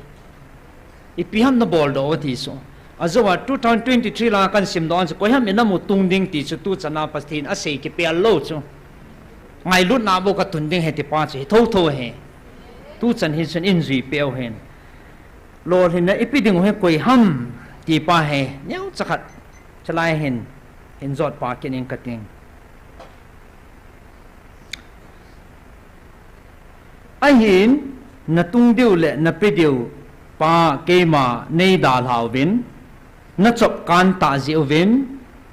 Ipi ham naboldoh u ti chu. Ajo a two thousand twenty-three la kan simdoh a chu koiham inam u tung ding ti chu tuchan a Pathen asei kipel lou chu. Ngailutna bou katun ding ahi ti pa chu hi thotho ahi. Tuchan hi chun injui peh u hen. Lolhinna ipi ding u hi koi ham ti pa hi neocha khat chulai hin, hin jot pa kit ing kating. Ahin, natung diu le nape diu pa keima neidalhauvin, nachop kan tah jeh uvin,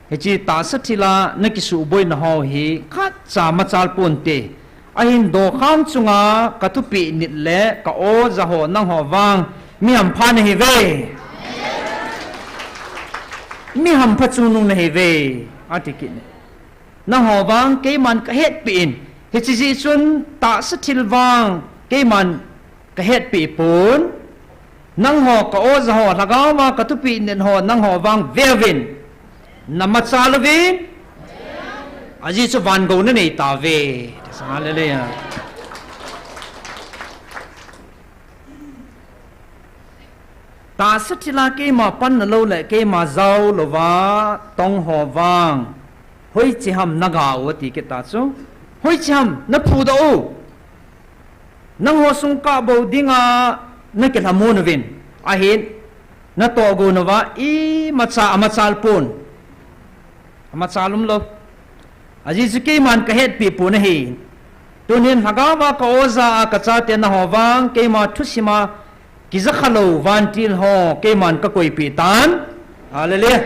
hiche tahsa thila nakisuhboina ho hi khatcha machal ponte. Ahin dokhang chunga kathupeh nit le ka-oja ho nangho vang mi hampha nahiuve. Mi hampha chungnung nahiuve, ati kit e. Nangho vang keiman kahetpeh in, hiche jeh chun tahsa thil vang keiman kahetpeh pon, nangho ka-oja ho, lhagaova kathupeh nit ho nangho vang veuvin, namachal uvin, ajeh chu vangou nanei tauve. Hallelujah. Tahsa thila keima panna lou le keima jao louva tongho vang hoiche ham nagao u ati kit ta chu. Hoiche ham naphudoh u. Nangho sung kabou dinga nakilhamon uvin, ahin natohgon uva imacha amachal pon. Amachal umlou. Ajeh chu keiman kahetpeh pon ahi. Tunin lhagaova ka-oja a kachate nangho vang keima thusima kijakha lou vantil ho keiman kakoipeh tan. Hallelujah.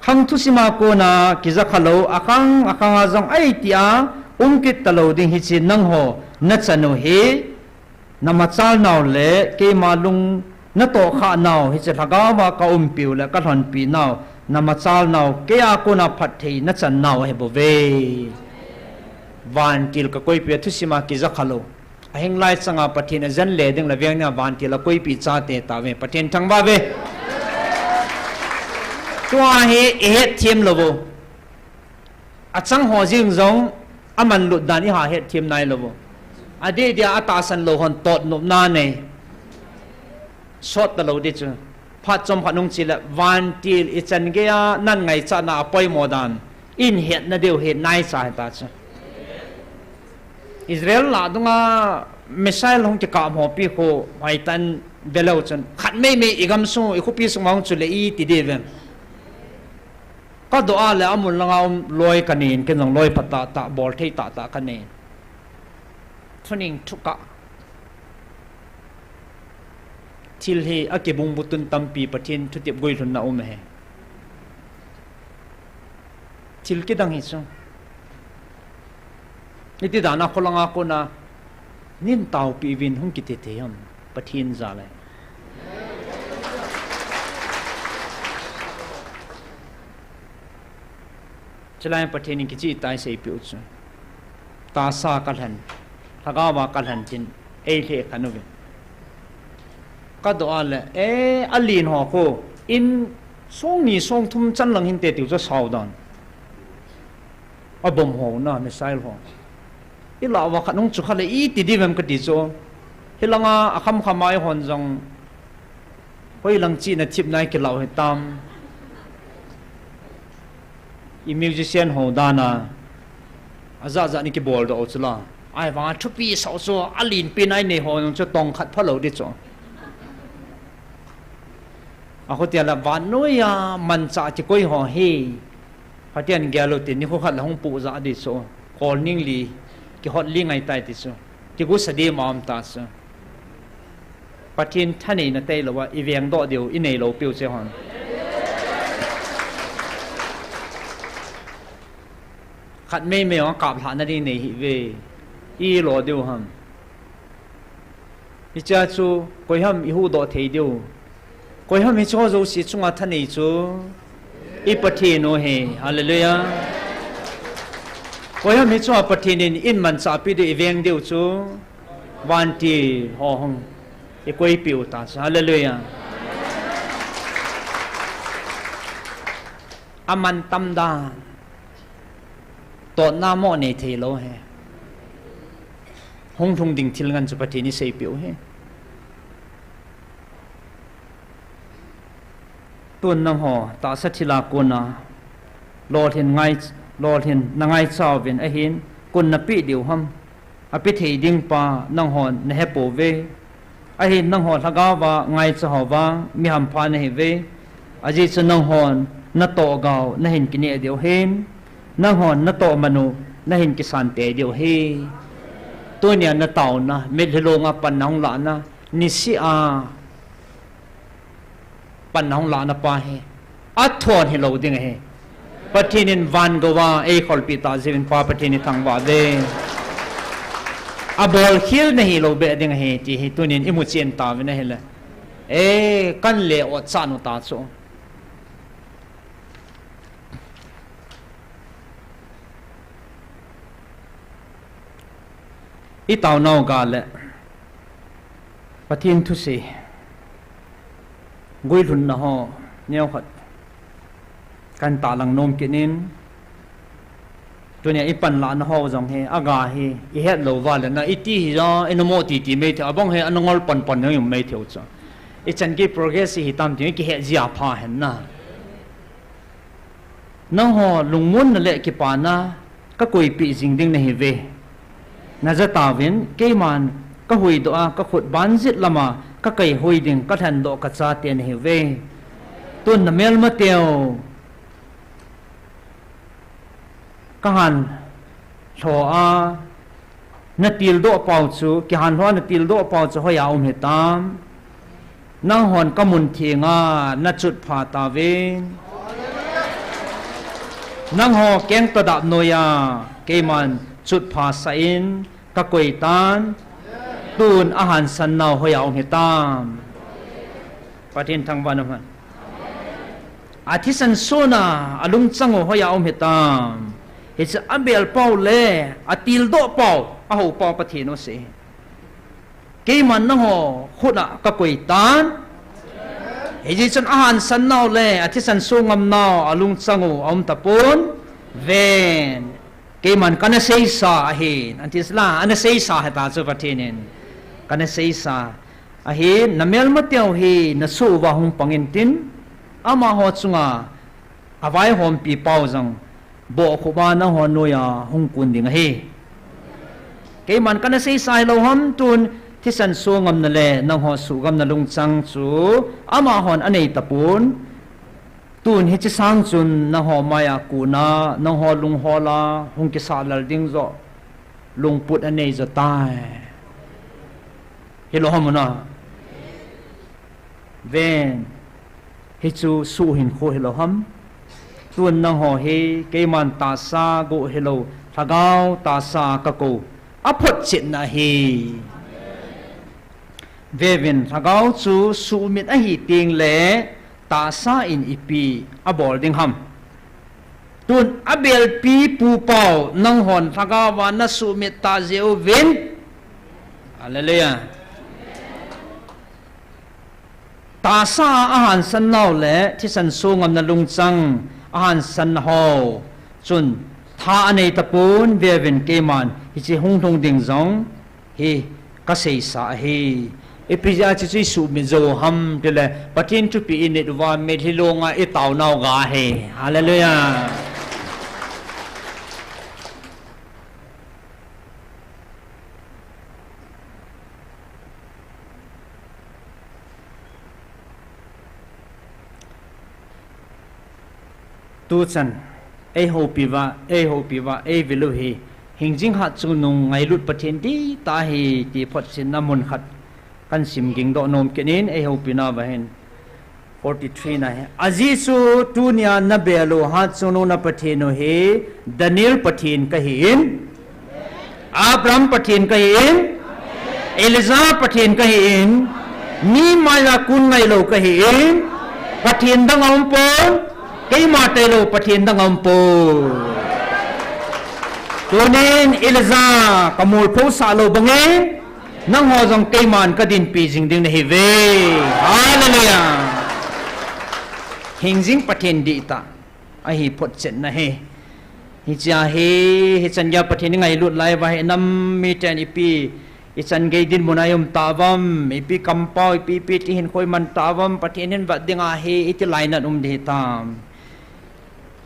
Khang thusima kona kijakha lou, akhang akhanga jong ahi tia um kit talou ding hiche nangho nachan u hi. Namachal nau le keima lung natohkhah nau hiche lhagaova kaumpiu le kalhonpi nau, namachal nau, keia kona phatthei nachan nau ahibouve. Vantil kakoipeh a thusima kijakha lou. Ahinglai changa Pathen ajen le ding le veng nia vantil akoipeh chate tauve. Pathen thangvah uve. Tua hi ihetthem lou u. Achang ho jeng jong amanlut dan iha hetthem nailou u. Adeh dia atahsan lou hon totnopna nei. Sot talou ding chu. Phat chomkhat nung chele vantil ichan geiya nangho ngaichatna apoimo dan ihin hetna diu hi naicha hita chu. Israel lah dunga missile hung kikap ho pi khu hoitah in veleu chun khat meimei igamsung ikhopi sung ma hung chule iti diu vem. Kadoh a le amun langa um loi kanei in, ken jong loi phatah tah, bolthei tahtah kanei in. Thuning thukah. Thil hi akibungbutun tampi Pathen thutep guilhunna um ahi. Thil kidang hi chu. Iti dana kholanga kona, nin taopeh uvin hung kiti thei ham, Pathen jal ahi. Chulai Pathen in kicheh tah in seipeh u chu. Tahsa kalhen, lhagaova kalhen tin, eilheh khen uvin. Kadoh a le, e, alen ho khu, in song ni song thum chan lang hinte tiu chu sao dan. Abomb ho na, missile ho. Ilah uva khat hung chukha le iti diu vem kati chu. Hilanga akhamkhama eihon jong hoilang china thipna ikilah u hitam. I musician ho dana ajat jat in kibol doh u chula. Ahivanga thupi sah u chu alenpen a inei ho jong chu tong khat phalou ding chu. Akhutia la vannoiya manchah kikoi ho hi. Pathen gel u tin nikho khat la hung puh jah ding chu. Kol ning li kihot li ngai tai ti chu. Kigosa ding ma um ta chu. Pathen thaneina tailouva iveng doh diu inei lou piu che hon. Khat meimei a kaplhahna ding nei hih uve. Ilo diu ham. Hichea chu koiham ihuhdoh thei diu. Koiham hicheho jouse chunga thanei chu i Pathen u ahi. Hallelujah. Koiham hichea Pathen in eimanchahpi diu iveng diu chu vantil ho hung ikoipeh u ta chu. Hallelujah. Amantam dan. Totna mo nei theilou ahi. Hunglhung ding thil ngen chu Pathen in eiseipeh u ahi. Tun nangho tahsa thila kona lolhin ngai, lolhin nangaicha uvin ahin, koin napeh diu ham? Apeh thei ding pa nanghon nahepouve. Ahin nangho lhagaova ngaicha ho vang mi hampha nahiuve. Ajeh chu nanghon natoh gao nahin kineh diu ahin, nanghon natoh manu nahin kisan tei diu ahi. Tunia nataona, mitlhi longa panna hung lahna niseh a pan hung lahna pa hi athon hilou ding ahi. Pathen in van gouva eikholpeh tah jeh in Pa Pathen ithangvah uve. Abolkhel na hilou beh ding ahi ti hi tunin imu chen tauvin ahile, e, kan le ot chan u ta chu. Itaonau ga le Pathen thusei guilhunna ho neokhat kan tahlang nom kit in, tunia ipan lahna ho jong hi aga hi ihet lou uva le na iti hija, ina mo titi mai thei, abang hi ana ngol panpan na um mai thei u chu. Ichan gei progress hitam ti kihet jia pha hen na. Nangho lungmonna le kipana kakoipeh jing ding nahiuve. Naja tauvin, keiman kahuhdoh a, kakhut banjit lama kakaihui ding, kalhendoh kachate nahiuve. Tun namelmateu kahan lho a, natildoh pau chu, kihan lho a natildoh pau chu hoiya um hitam? Nanghon kamun thenga nachutpha tauvin, nangho kengtah dap noiya keiman chutphasah in kakoi tan. Tun ahansan nau hoiya um hitam? Pathen thangvah in umhen. Athisan sona alungchang u hoiya um hitam? Hiche abel pau le atildoh pau, ahou pau Pathen u asei. Keiman nangho khut a kakoi tan. Hijeh chun ahansan nau le athisan so ngam nau alungchang u aum tapon. Ven, keiman kana seisa ahin, anti sela, ana seisa hita chu Pathen in. Kana seisa ahin, namelmateu hi nasuh uva hung pang intin, amaho chunga avaihompi pau jong bohkhup a nangho noiya hung kun ding ahi. Keiman kana seisa hilou ham? Tun thisan so ngamna le nangho suhgamna lungchang chu amahon anei tapon. Tun hiche sang chun nangho maiya kun a, nangho lunghol a hung kisah lel ding joh lungput anei jo tai. Hilou ham u na? Ven, hichu suh hinkho hilou ham? Tun nangho hi keiman tahsa gu hilou, lhagao tahsa kakou, aphotchetna ahi. Vevin, lhagao chu suhmit ahi tengle tahsa in ipi abol ding ham? Tun abelpi pupau nanghon lhagao a nasuhmit tah jeh uvin. Hallelujah. Tahsa a ahansan nau le thisan so ngamna lungchang ahansan ho chun tha anei tapon. Vevin, keiman hiche hunglhung ding jong hi kaseisa ahi. Ipi jeh a hiche chu isuhmit jou ham tile, Pathen thupeh init uva mitlhi longa itaonau ga ahi. Hallelujah. Tuchan, eihoupi uva, eihoupi uva, eivil u hi, hingjing hatchungnung ngailut Pathen dihtah ahi ti photchetna mun khat kahin sim gingdoh nom kit in, eihoupi nauva hin. Forty-three na hi. Ajeh chu tunia nabel u hatchungnung na Pathen u hi, Daniel Pathen kahi in, Abraham Pathen kahi in, Elijah Pathen kahi in, mi maiya kun ngailou kahi in, Pathen dang aumpon, keima tailou Pathen dang aumpon. Tunin Elijah kamolphosah lou bangin, nangho jong keiman kadinpi jing ding nahiuve. Hallelujah. Hingjing Pathen dihtah ahi photchetna hi. Hichea hi, hichan geiya Pathen ingailut lai uva hi nam miten ipi, ichan gei dinmun a ium tauvam, ipi kampao, ipi, ipi ti hinkho iman tauvam, Pathen hin vet dinga hi iti lainat um ding hitam?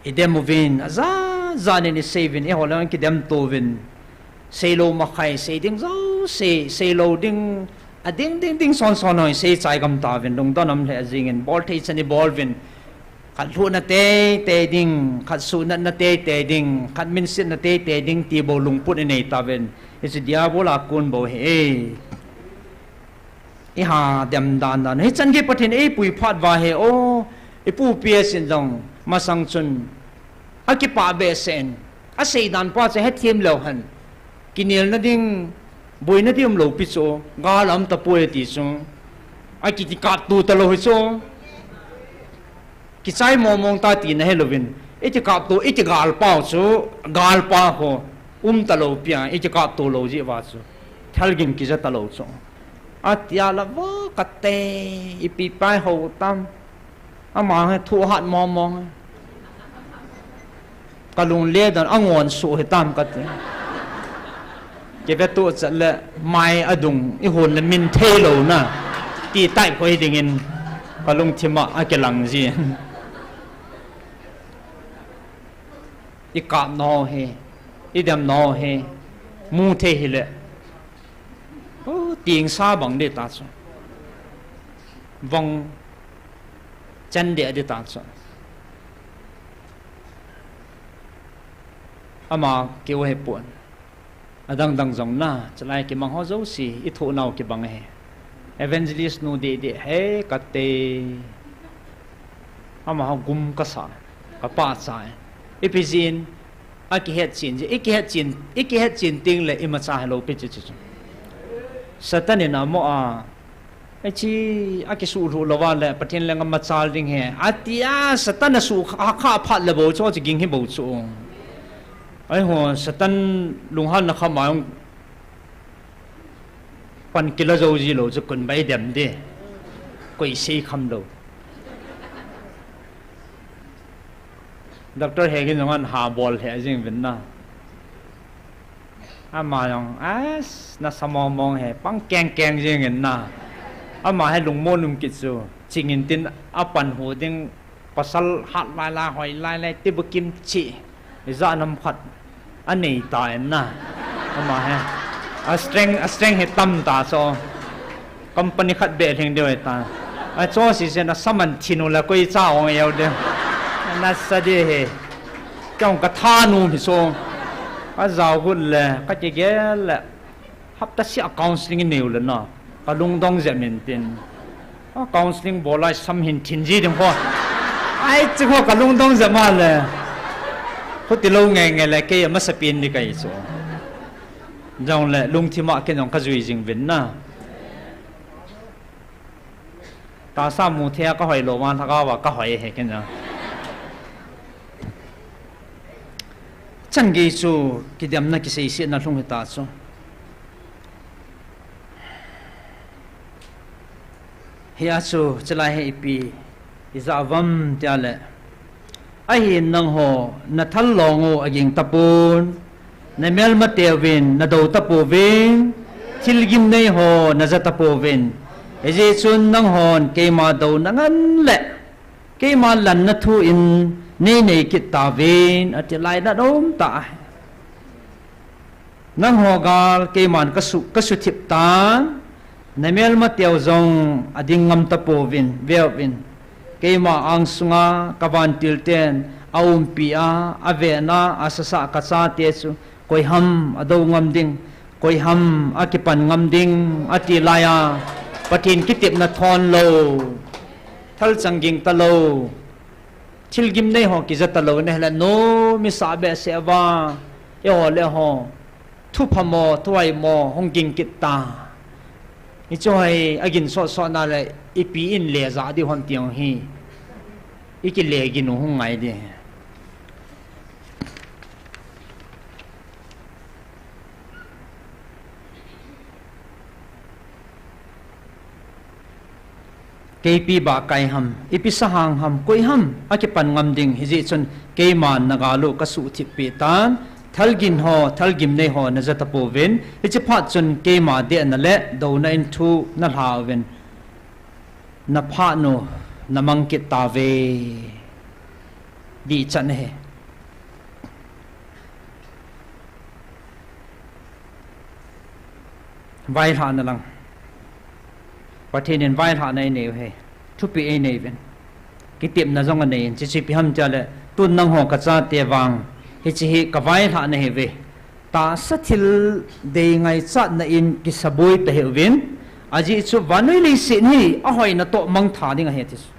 Idem uvin, ajajan in isei uvin, eiho leng kidem touvin. Seilou makhai, sei ding jouse, seilou ding, ading ding ding sonson ho isei chai gam tauvin, lungdon um lheh jengin, bolthei chan ibol uvin. Khat lhuhna teitei ding, khat suhnatna teitei ding, khat minsetna teitei ding ti bou lungput inei tauvin. Hichu diabol a kon bou ahi. Iha dem dan dan. Hichan gei Pathen eipui phat uva hi, o, ipu P S in jong masang chun akipah behseh in, asei dan pa chu hethem leu hen. Kinelna ding, boina ding umlou pi chu, gal aum tapoi ti chu. Akiti kap tu talou hi chu. Kichai mong mong ta tina hilouvin, iti kap tu, iti gal pau chu, gal pa ho, um talou pia, iti kap tu lou jeh uva chu. Thalgin kija talou chu. Atia la vo kate, ipi pai ho tam. Ama hi thu hat mong mong. Kalung le dan angon su hi tam kati. Kive tu chat le mai adung ihon le min thei lou na. Ti tai khoi dingin kalungthim a akilang ji. Ikap nau hi, idem nau hi, mu thei hile. O, tingsa bang de ta chu. Vong chan de de ta chu. Ama keu hi pon. Adang dang jong na, chalai kimang ho jouse, ithoh nau kibang e. Evangelist nu de de, he kate. Ama ho gum kasa, kapa cha e. Ipi jin, akihet chin ji, ikihet chin, ikihet chin ting le imacha helou pi chi chi chu. Satan in amo a, Hiche, akisuh lhuh louva le, Pathen lenga machal ding hi. Atia, Satan asuh kha, kha phat le bou chu, chu ging hi bou chu. Aiho, Satan lunghan na kham a jong pan kila jou ji lou chu, kon bai dem de. Koi sei kham lou. Doctor he kin jong an ha bol he jing vin na. Ama jong, as, nasa mong mong he, pang keng keng jing in na. Ama he lungmon um kit chu, ching in tin apan hu ding, pasal hat lai lai, hoi lai lai, tibu kim chi, ija nam khat, anei ta in na. Ama he, a strength, a strength he tam ta so. Company khat beh lhing deu ta. A cho si se na saman thin u la koi cha ong eu deu. Nasa de he. Chong ka tha nu hi so. Ka jao gut le, ka kigel le. Hapta sia counseling i neu le na. Ka lungdong jep in tin. A counseling bol lai sam hin thin ji ding kho. Ai chi kho ka lungdong jep ma le. Khuti lou nge nge le kei a masa pin di kai so. Jong le lungthim a ken jong ka jui jing vin na. Tahsa mu thei a ka hoi lou vang lhagao a ka hoi he ken jong. Chan gei chu kidemna kiseisetna lhung hita chu. Hia chu chalai hi ipi ija uvam tia le. Ahin nangho, na thal long u aging tapon, na melmateuvin na dou tapouvin, thil gimnei ho na ja tapouvin. Hijeh chun nanghon keima douna ngan le keima lanna thu in nei nei kit tauvin, ati lai na dom ta. Nangho gal keiman ka su, ka suthip tan, na melmateu jong ading ngam tapouvin, veuvin. Keima angsunga ka vantil ten aumpi a, aven a, asasa ka chate chu, koi ham adou ngam ding, koi ham akipan ngam ding, ati lai a, Pathen kitepna thon lou, thalchang ging talou, thil gimnei ho kija talou, nahile nom isah behseh uva, eiho le eiho, thu phamo, thu haimo, hung ging kit ta. Hichu hi, agin sot sot na le, ipi in le ja di hon ti hung hi. Ikile gin u hung ngai di. Keipi ba kai ham, ipi sahang ham, koi ham, akipan ngam ding, hijeh chun keiman na gal u ka suhthip peh tan, thalgin ho, thalgimnei ho na ja tapouvin, hiche phat chun keima dehna le douna in thu na lha uvin, na phat u na mang kit tauve. Dihchan ahi. Vailhahna lang. Pathen in vailhahna einei u ahi. Thupeh einei uvin. Kitepna jong anei in. Hiche ipi ham tia le, tun nangho ka chate vang, hiche hi ka vailhahna ahiuve. Tahsa thil dei ngaichatna in kisaboi tahih uvin, Ajeh chu vannoi leiset hi ahoina toh mangthah ding ahi ti chu.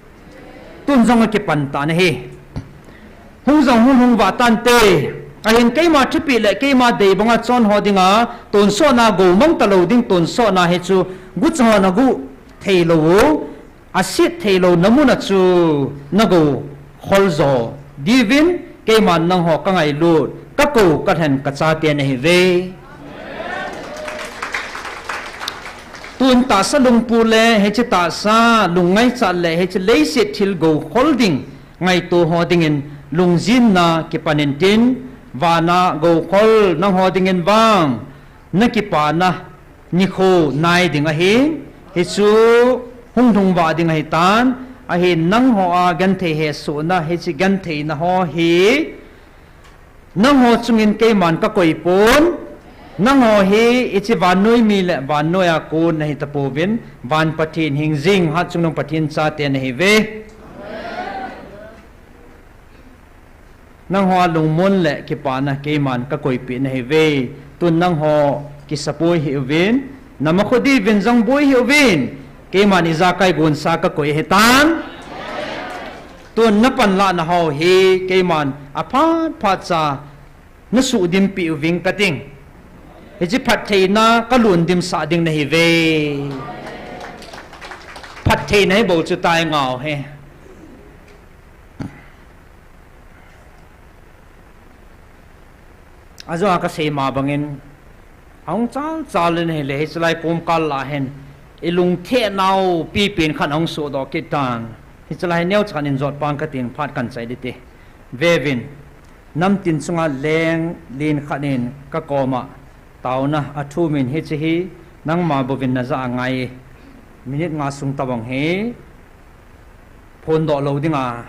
Tun jong akipan tan ahi. Hung jong hung hung vah tante. Ahin keima thupeh le keima dei banga chon ho dinga tonsotna gou mang talou ding tonsotna hi chu gucha hon aguh theilou u. Aset theilou na mun a chu nagou khol jo diuvin keiman nangho kangailut, kakou, kalhen, kachate nahiuve. Tun tahsa lungpu le hiche tahsa lungngaichat le hiche leiset thil gou khol ding ngaito ho dingin lungjinna kipan intin, vana gou khol nangho dingin vang nakipana nikho nai ding ahi. Hichu hung lhung vah ding ahitan, ahin nangho a genthei hesohna hiche gentheina ho hi nangho chungin keiman kakoi pon, nangho hi hiche vannoi mi le vannoi a kon nahitapouvin, van Pathen hingjing hatchungnung Pathen chate nahiuve. Nangho a lungmon le kipana keiman kakoipeh nahiuve. Tun nangho kisaboi hih uvin, namakho diuvin jong boi hih uvin, keiman ijakai gonsa kakoi ahitan. Tun napanlahna ho hi keiman aphat phat cha nasuhdimpeh uving kating. Hiche phattheina kalondimsah ding nahiuve. Phattheina hi bou chu tai ngau hi. Ajou a kasei ma bangin, ahung chal chal in ahile, hichelai komkal lah hin, ilungtheh nau pipen khat ahung sohdoh kit tan. Hichelai hi neocha khat in jot pang katin phat kan chai ding te. Veuvin, namtin chunga leng len khat in kakoma taona athumin hiche hi nangma bouvin najah a ngai e. Minute nga sung tobang hi phondoh lou dinga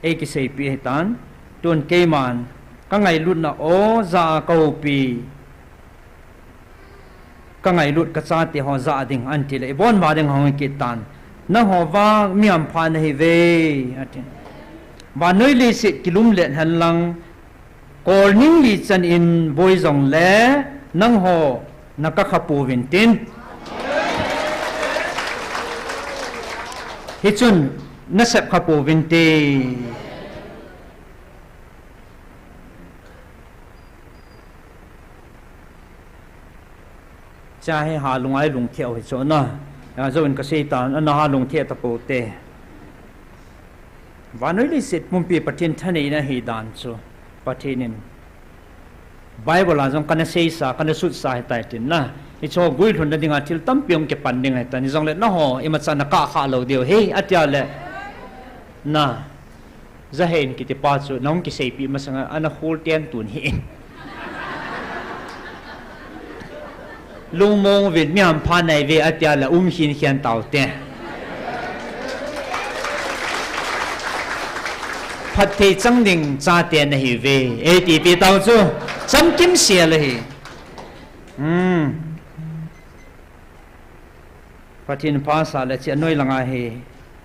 eikiseipeh ahitan. Tun keiman kangailutna o jah a kahoupi, kangailut kachate ho jah ding ahin tile, ibon'a ding hung kit tan. Nangho vang mi hampha nahiuve, ati. Vannoi leiset kilumlet henlang, kol ning li chan in boi jongle, nangho nakakha pouvin tin. Hichun nasep kha pouvin te. Cha hi ha lungai lungtheh u hichu na. Ajouvin kasei tan, ana ha lungtheh tapou te. Vannoi leiset pumpi Pathen thaneina hidan chu Pathen in Bible a jong kana seisa, kana sutsa ahitai tin na. Hichu guilhunna dinga thil tampi hung kipan ding ahitan. Hijongle nangho imacha nakah kha lou diu ahi, atia le. Na. Jahein kitipa chu nahung kiseipeh masanga ana khol ten tun hi. Lungmong uvin mi hampha nahiuve atia le um khin khen taute. Phatthei chang ding chate nahiuve. Eiti pi tau chu. Chamkim sel ahi. Hmm. Pathen phasah le hiche anoi langa hi,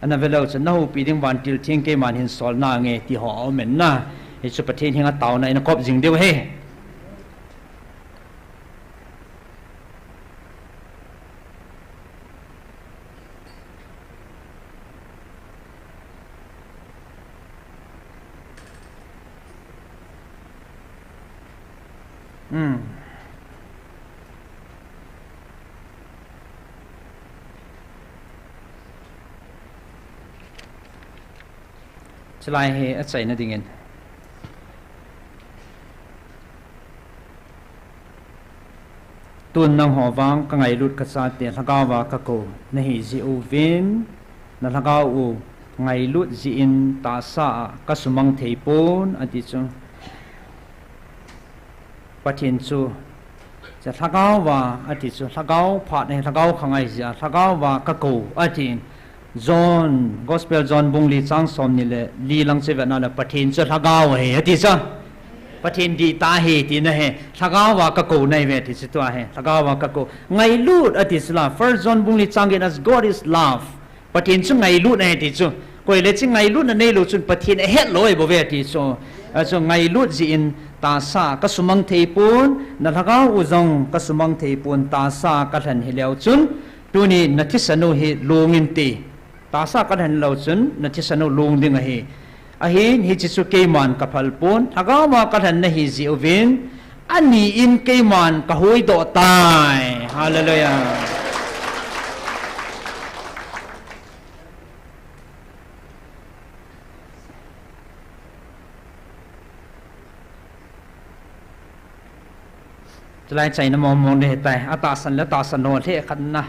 ana velou chun nahoupi ding vantil theng keiman hin sol nange ti ho aumin na. Hichu Pathen henga taona in akop jing diu ahi. Hmm. Chulai hi achaina dingin. Tun nangho vang kangailut kachate lhagaova kakou nahi jeh uvin, nalhagao u ngailut jeh in tahsa a kasumang thei pon, ati chu. Pathen chu, cha lhagaova, ati chu, lhagao phat ahi, lhagao khang ahi jeh a, lhagaova kakou, ati. John, Gospel John bung li chang som ni le li lang chu vetna le Pathen chu lhagao ahi, ati chu. Pathen dihtah ahi tina ahi, lhagaova kakou nahiuve ti chu tua ahi, lhagaova kakou. Ngailut ati chu la, First John bung li chang get, as God is love. Pathen chu ngailut ahi ti chu. Koi le chu ngailutna neilou chun Pathen ahet lou ahi bouve ti chu. Achu ngailut jeh in tahsa kasumang thei pon, nalhagao u jong kasumang thei pon, tahsa kalhen hileu chun, Tuni nathisan u hi lungin ti. Tahsa kalhen lou chun nathisan u lung ding ahi. Ahin hiche chu keiman kaphal pon, lhagao ma kalhen nahi jeh uvin, ani in keiman kahuhdoh tai. Hallelujah. Chulai chaina mong mong le hitai. Atahsan le tahsan lou le khat na.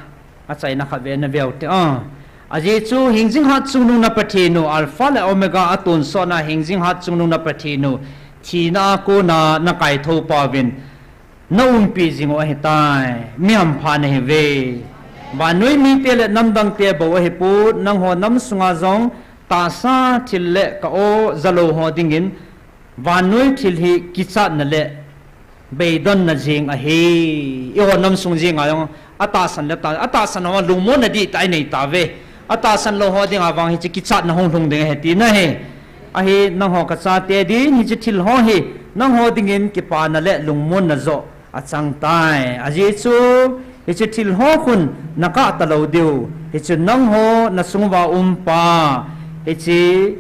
Achaina khat ve na veu te. Ah. Ajeh chu hingjing hat chungnung na Pathen u, Alpha le Omega atonsot na hingjing hat chungnung na Pathen u. Thina a kona nakaithou pa uvin. Naumpi jing u ahitai. Mi hampha nahiuve. Vannoi mite le namdang te bou ahipon, nangho nam sunga jong tahsa thil le ka-o jalou ho dingin, vannoi thil hi kichatna le beidonna jeng ahi. Eiho nam sung jenga jong atahsan le ta, atahsan ho lungmonna dihtah inei tauve. Atahsan lou ho dinga vang hiche kichatna hung lhung ding ahi tina ahi. Ahi nangho kachate din hiche thil ho hi nangho dingin kipana le lungmonna joh achang tai. Ajeh chu hiche thil ho khun nakah talou diu. Hichu nangho nasung uva um pa. Hiche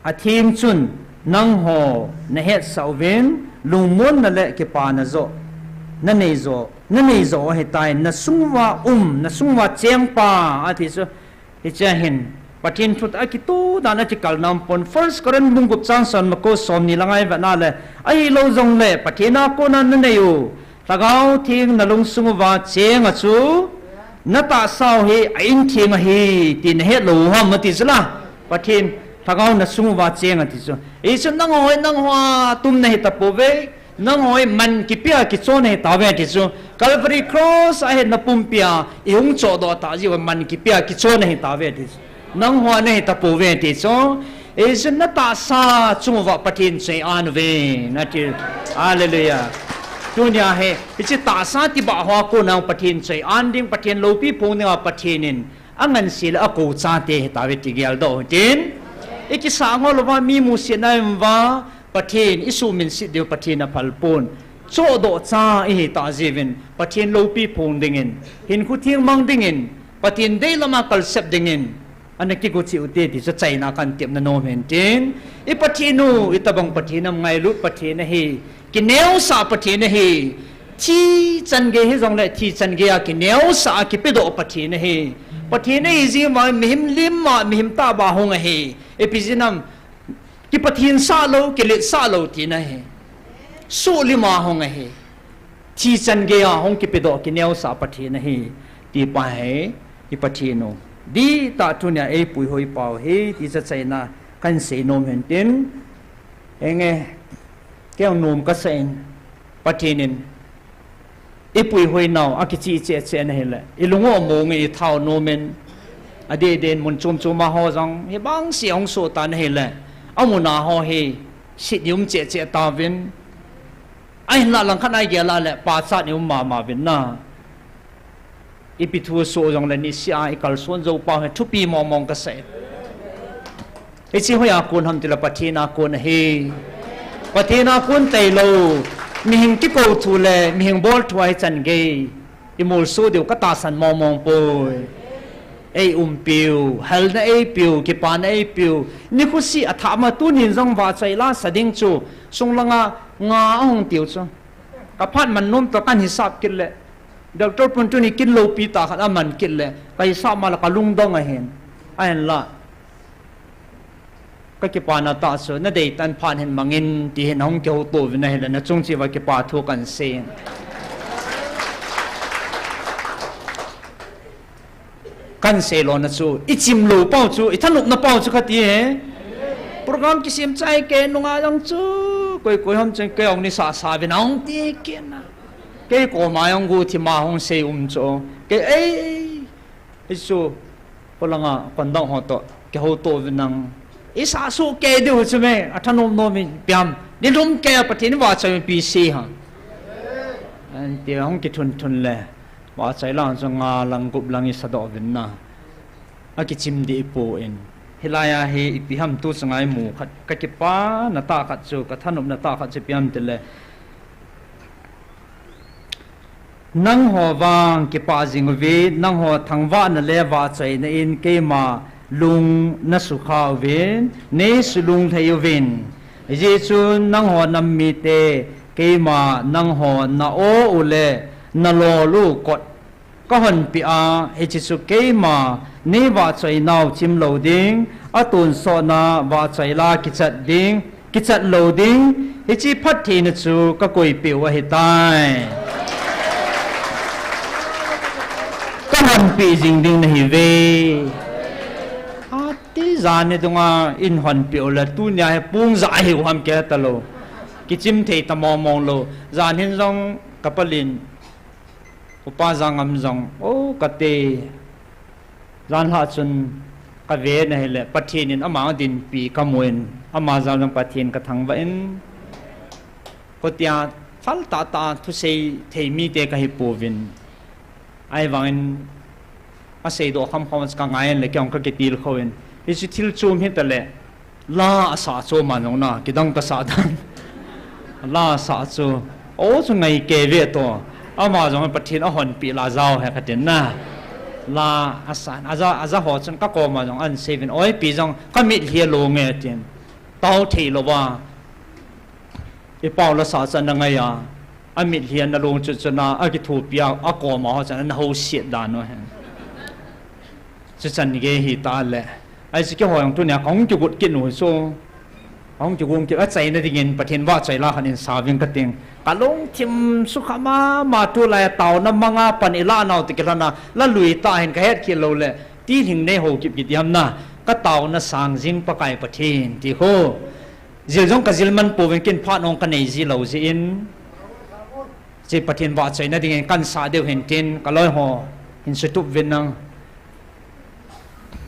atheng chun nangho nahetsah uvin, lungmonna le kipana joh nanei joh, nanei joh u ahitai, nasung uva um, nasung uva cheng pa, ati chu. Hiche a hin, Pathen thu a kitoh dan a kikal nam pon, First Corinth bung gup chang som le ko, som ni le nga i vet na le, ahilou jongle, Pathen a kona nanei u Lhagao Theng nalungsung uva cheng a chu, natahsa u hi a-in theng ahi, ti nahet lou u ham, ati chu la. Pathen, Lhagao nasung uva cheng ati chu. Hichu nangho hi, nangho a tum nahi tapouve, nangho hi man kipea kicho nahi tauve ati chu. Calvary Cross a hin napumpi a, ihung chohdoh tah jeh uva man kipea kicho nahi tauve ati chu. Nangho a nahi tapouve ati chu. Hichu natahsa chung uva Pathen chu a-in uve, nati. Hallelujah. Tunia hi, hiche tahsa tibah hoa kona Pathen chu a-in ding, Pathen loupi phong dinga Pathen in angansea le akou chate ahi tauve ti geldoh u hitin. Ikisah ngol uva mi musetna i-um uva, Pathen isuhminset diu Pathen aphal pon. Chohdoh cha ihi tah jeh uvin, Pathen loupi phong dingin, hinkho theng mang dingin, Pathen deilam a kalsep dingin, ana kigo cheh u hite ti chu achaina a kahin tepna nom ahin tin. I Pathen u, itobang Pathen ham, ngailut Pathen ahi. Kineosah Pathen ahi. Thi chan gei hijongle, thi chan gei a kineosah a kipedoh Pathen ahi. Pathen ahi jeh uva mihem lim a, mihem tahbeh a hung ahi. Ipi jeh ham, kipathen sah lou, kiletsah lou tina ahi. Suhlim a hung ahi. Thi chan gei a hung kipedoh kineosah Pathen ahi. Ti pa hi, i Pathen u. Dihtah tunia eipuihoi pau hi, ti chu achaina kahin sei nom ahin tin. Henge, kei jong nom kasah in, Pathen in ipuihoi nau akichih cheh cheh na hile, ilung u among in, ithao nom in, adeh deh in mun chom chom a ho jong hibang seh hung soh tan ahile, amun a ho hi set i um cheh cheh tauvin, ahinlah langkhat a igel a le pachat i um mama uvin na. Ipi thu soh jongle niseh a ikalson jou pau hi thupi mong mong kasah e. Hiche hoiya kon ham tile Pathen a kon ahi. Pathen a kon tailou, mihing kikou thu le mihing bol thu a hichan gei imolso diu katahsan mong mong poi. Eiumpiu, helna eipiu, kipana eipiu, nikho seh athah ma, tunin jong vahchoi la sa ding chu, sung langa nga ahung tiu chu. Kaphat man nom toh kahin hisap kit le, Doctor pun tuni kin loupi tah khat aman kit le, kahisap ma le kalungdong ahin. Ahinla, kakipana tah chu, nadei tah in phat hin mangin, ti hin ahung kihouto uvin ahile, nachung cheh uva kipa thu kahin sei. Kahin sei lona chu, ichim lou pau chu, ithanopna pau chu kati e. Program kisem chai kei nunga jong chu, koi koi ham chun kei jong nisa sa uvin ahung ti kit na. Kei koma jong guhthim a hung sei um chu. Kei ei, hichu, polanga kondong ho toh kihouto uvin nang, isah soh kei diu chu me, athanom nom in ipi ham. Nilum kei a Pathen in vahchoi in ipi sei ham. Anti hung kithun thun le, vahchoi lang chu nga lang gup lang isadoh uvin na. Akichim deh ipon. Hilai a hi ipi ham tu chunga imu khat, kakipana tah khat chu, kathanopna tah khat chu ipi ham tile, Nangho vang kipah jing uvin, nangho thangvahna le vahchoina in keima lung nasukha uvin, neisulunglhai uvin. Hijeh chun nangho nam mite keima nangho na-o u le nalol u kot kahonpeh a, hiche chu keima neivahchoi nau chim lou ding, atonsotna vahchoi la kichat ding, kichat lou ding, hiche phattheina chu kakoipeh u ahitai. Kahonpeh jing ding nahiuve. Ati jan ni dunga eihonpeh u le tunia hi pung ja ahiu ham kihetalou. Kichim thei ta mongmong lou. Jan hin jong kapalin, Upa Jangam jong, o kati, janhi chun kave in ahile, Pathen in ama dinpi kamun, ama jal jong Pathen kathangvah in, kotia phal tahtah thusei thei mite kahipouvin. Ahivangin, aseidoh khamkham chu kangai in le, keijong kakitilkhou in. Hiche thil chom hitale, la asah chu ama jong na, kidang kasah dan. La asah chu, o chu ngaikei ve toh. Ama jong Pathen ahonpeh la jao hi katin na. La asah, aja, aja ho chun kakoma jong ahin seivin, oi pi jong kamitlhi along e tin. Tao theilouva, ipao la sah chu ana ngai a, amitlhi ana long chu chun a, akithopi a, akoma ho chun ana houset dan u hi. Chuchan gei hitale, ahi chu keiho jong tunia kahung kigot kit u hi chu. Kahung kigot kit, achaina dingin Pathen vahchoi la khat in sauving kating. Kalungthim sukha mama, tulai a taona manga pan ilah nau toh kilhon a, la lui tah hin kahet khel loule, tilhing neihou kit kit diham na, kataona sang jing Pakai Pathen ti khu. Jil jong kajil man pouvin, ken phat nung kanei ji lou jeh in. Hiche Pathen vahchoina dingin kahin sah diu hintin, kaloi ho hin sutup uvin lang.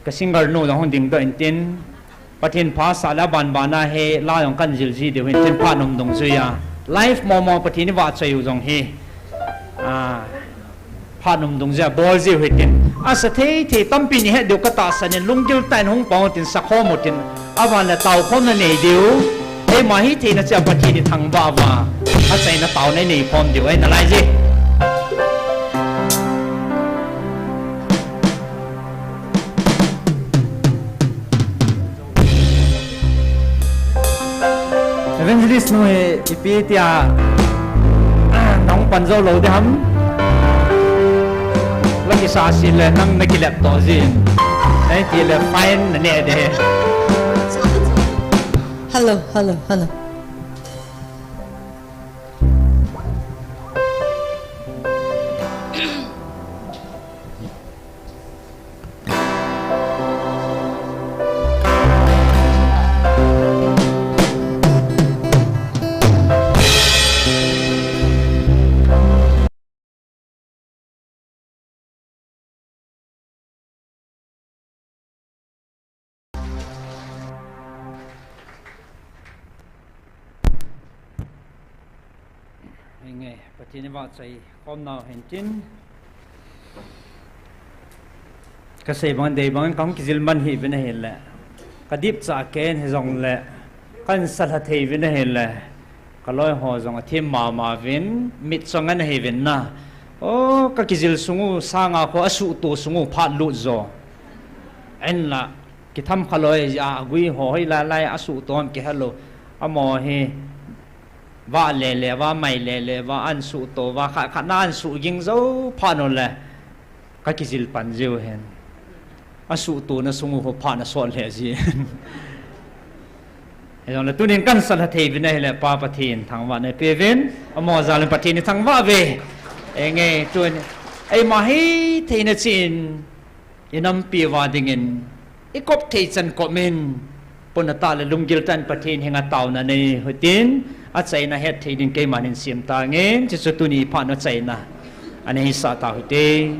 Ka singer nu jong hung dingdoh intin. Pathen phasah le abanbana hi la jong kahin jil ji diu hintin, phat nom dungjuia. Live mongmong Pathen ivahchoi u jong hi. Ah. Phat nom dungjuia bol jiu hitin. Asa thei thei tampi nahet diu katahsan in, lunggil tah in hung pang utin, sakhom utin. Aban le taokhomna nei diu. Eima hitheina cheh a Pathen ithangvah uva, achaina taona inei khom diu ahi nalai ji. Evangelist nu hi ipi tia, nahung pan jou lou diham? La kisah sih le nang nakilep toh jin. Nahi tile fine naneh ding. Hello, hello, hello. Henge, Pathen ivahchoi khom nau hintin. Kasei bangin, dei bangin kahung kijil man hih uvin ahile, kadipcha ken hijongle, kahin salha thei uvin ahile, kaloi ho jong athem mama uvin, mitcho ngen ahiuvin na. O, kakijil sung u sanga khu asuhto sung u phat lut jo. Ahinla, kitham khaloi jeh a agui ho hoilai lai asuhto ham kihelou. Amaho hi, vah lele uva, mai lele uva, ahin suhto uva, khat khat na ahin suh ging jou phat ule, kakijil pan jiu hin. Asuhtona sung u khu phat asot lheh jin. Hijongle tunin kahin salha thei uvin ahile Pa Pathen thangvahna ipeuvin, amaho jal in Pathen ithangvah uve. Henge, tun, eima hitheina cheh in, inampi uva dingin, ikop thei chan kop in, puna tah le lunggil tah in Pathen henga taona nei u hitin, achaina hetthei ding keiman hin sem tange, chuchu tuni phat u achaina ana hisah tau hite.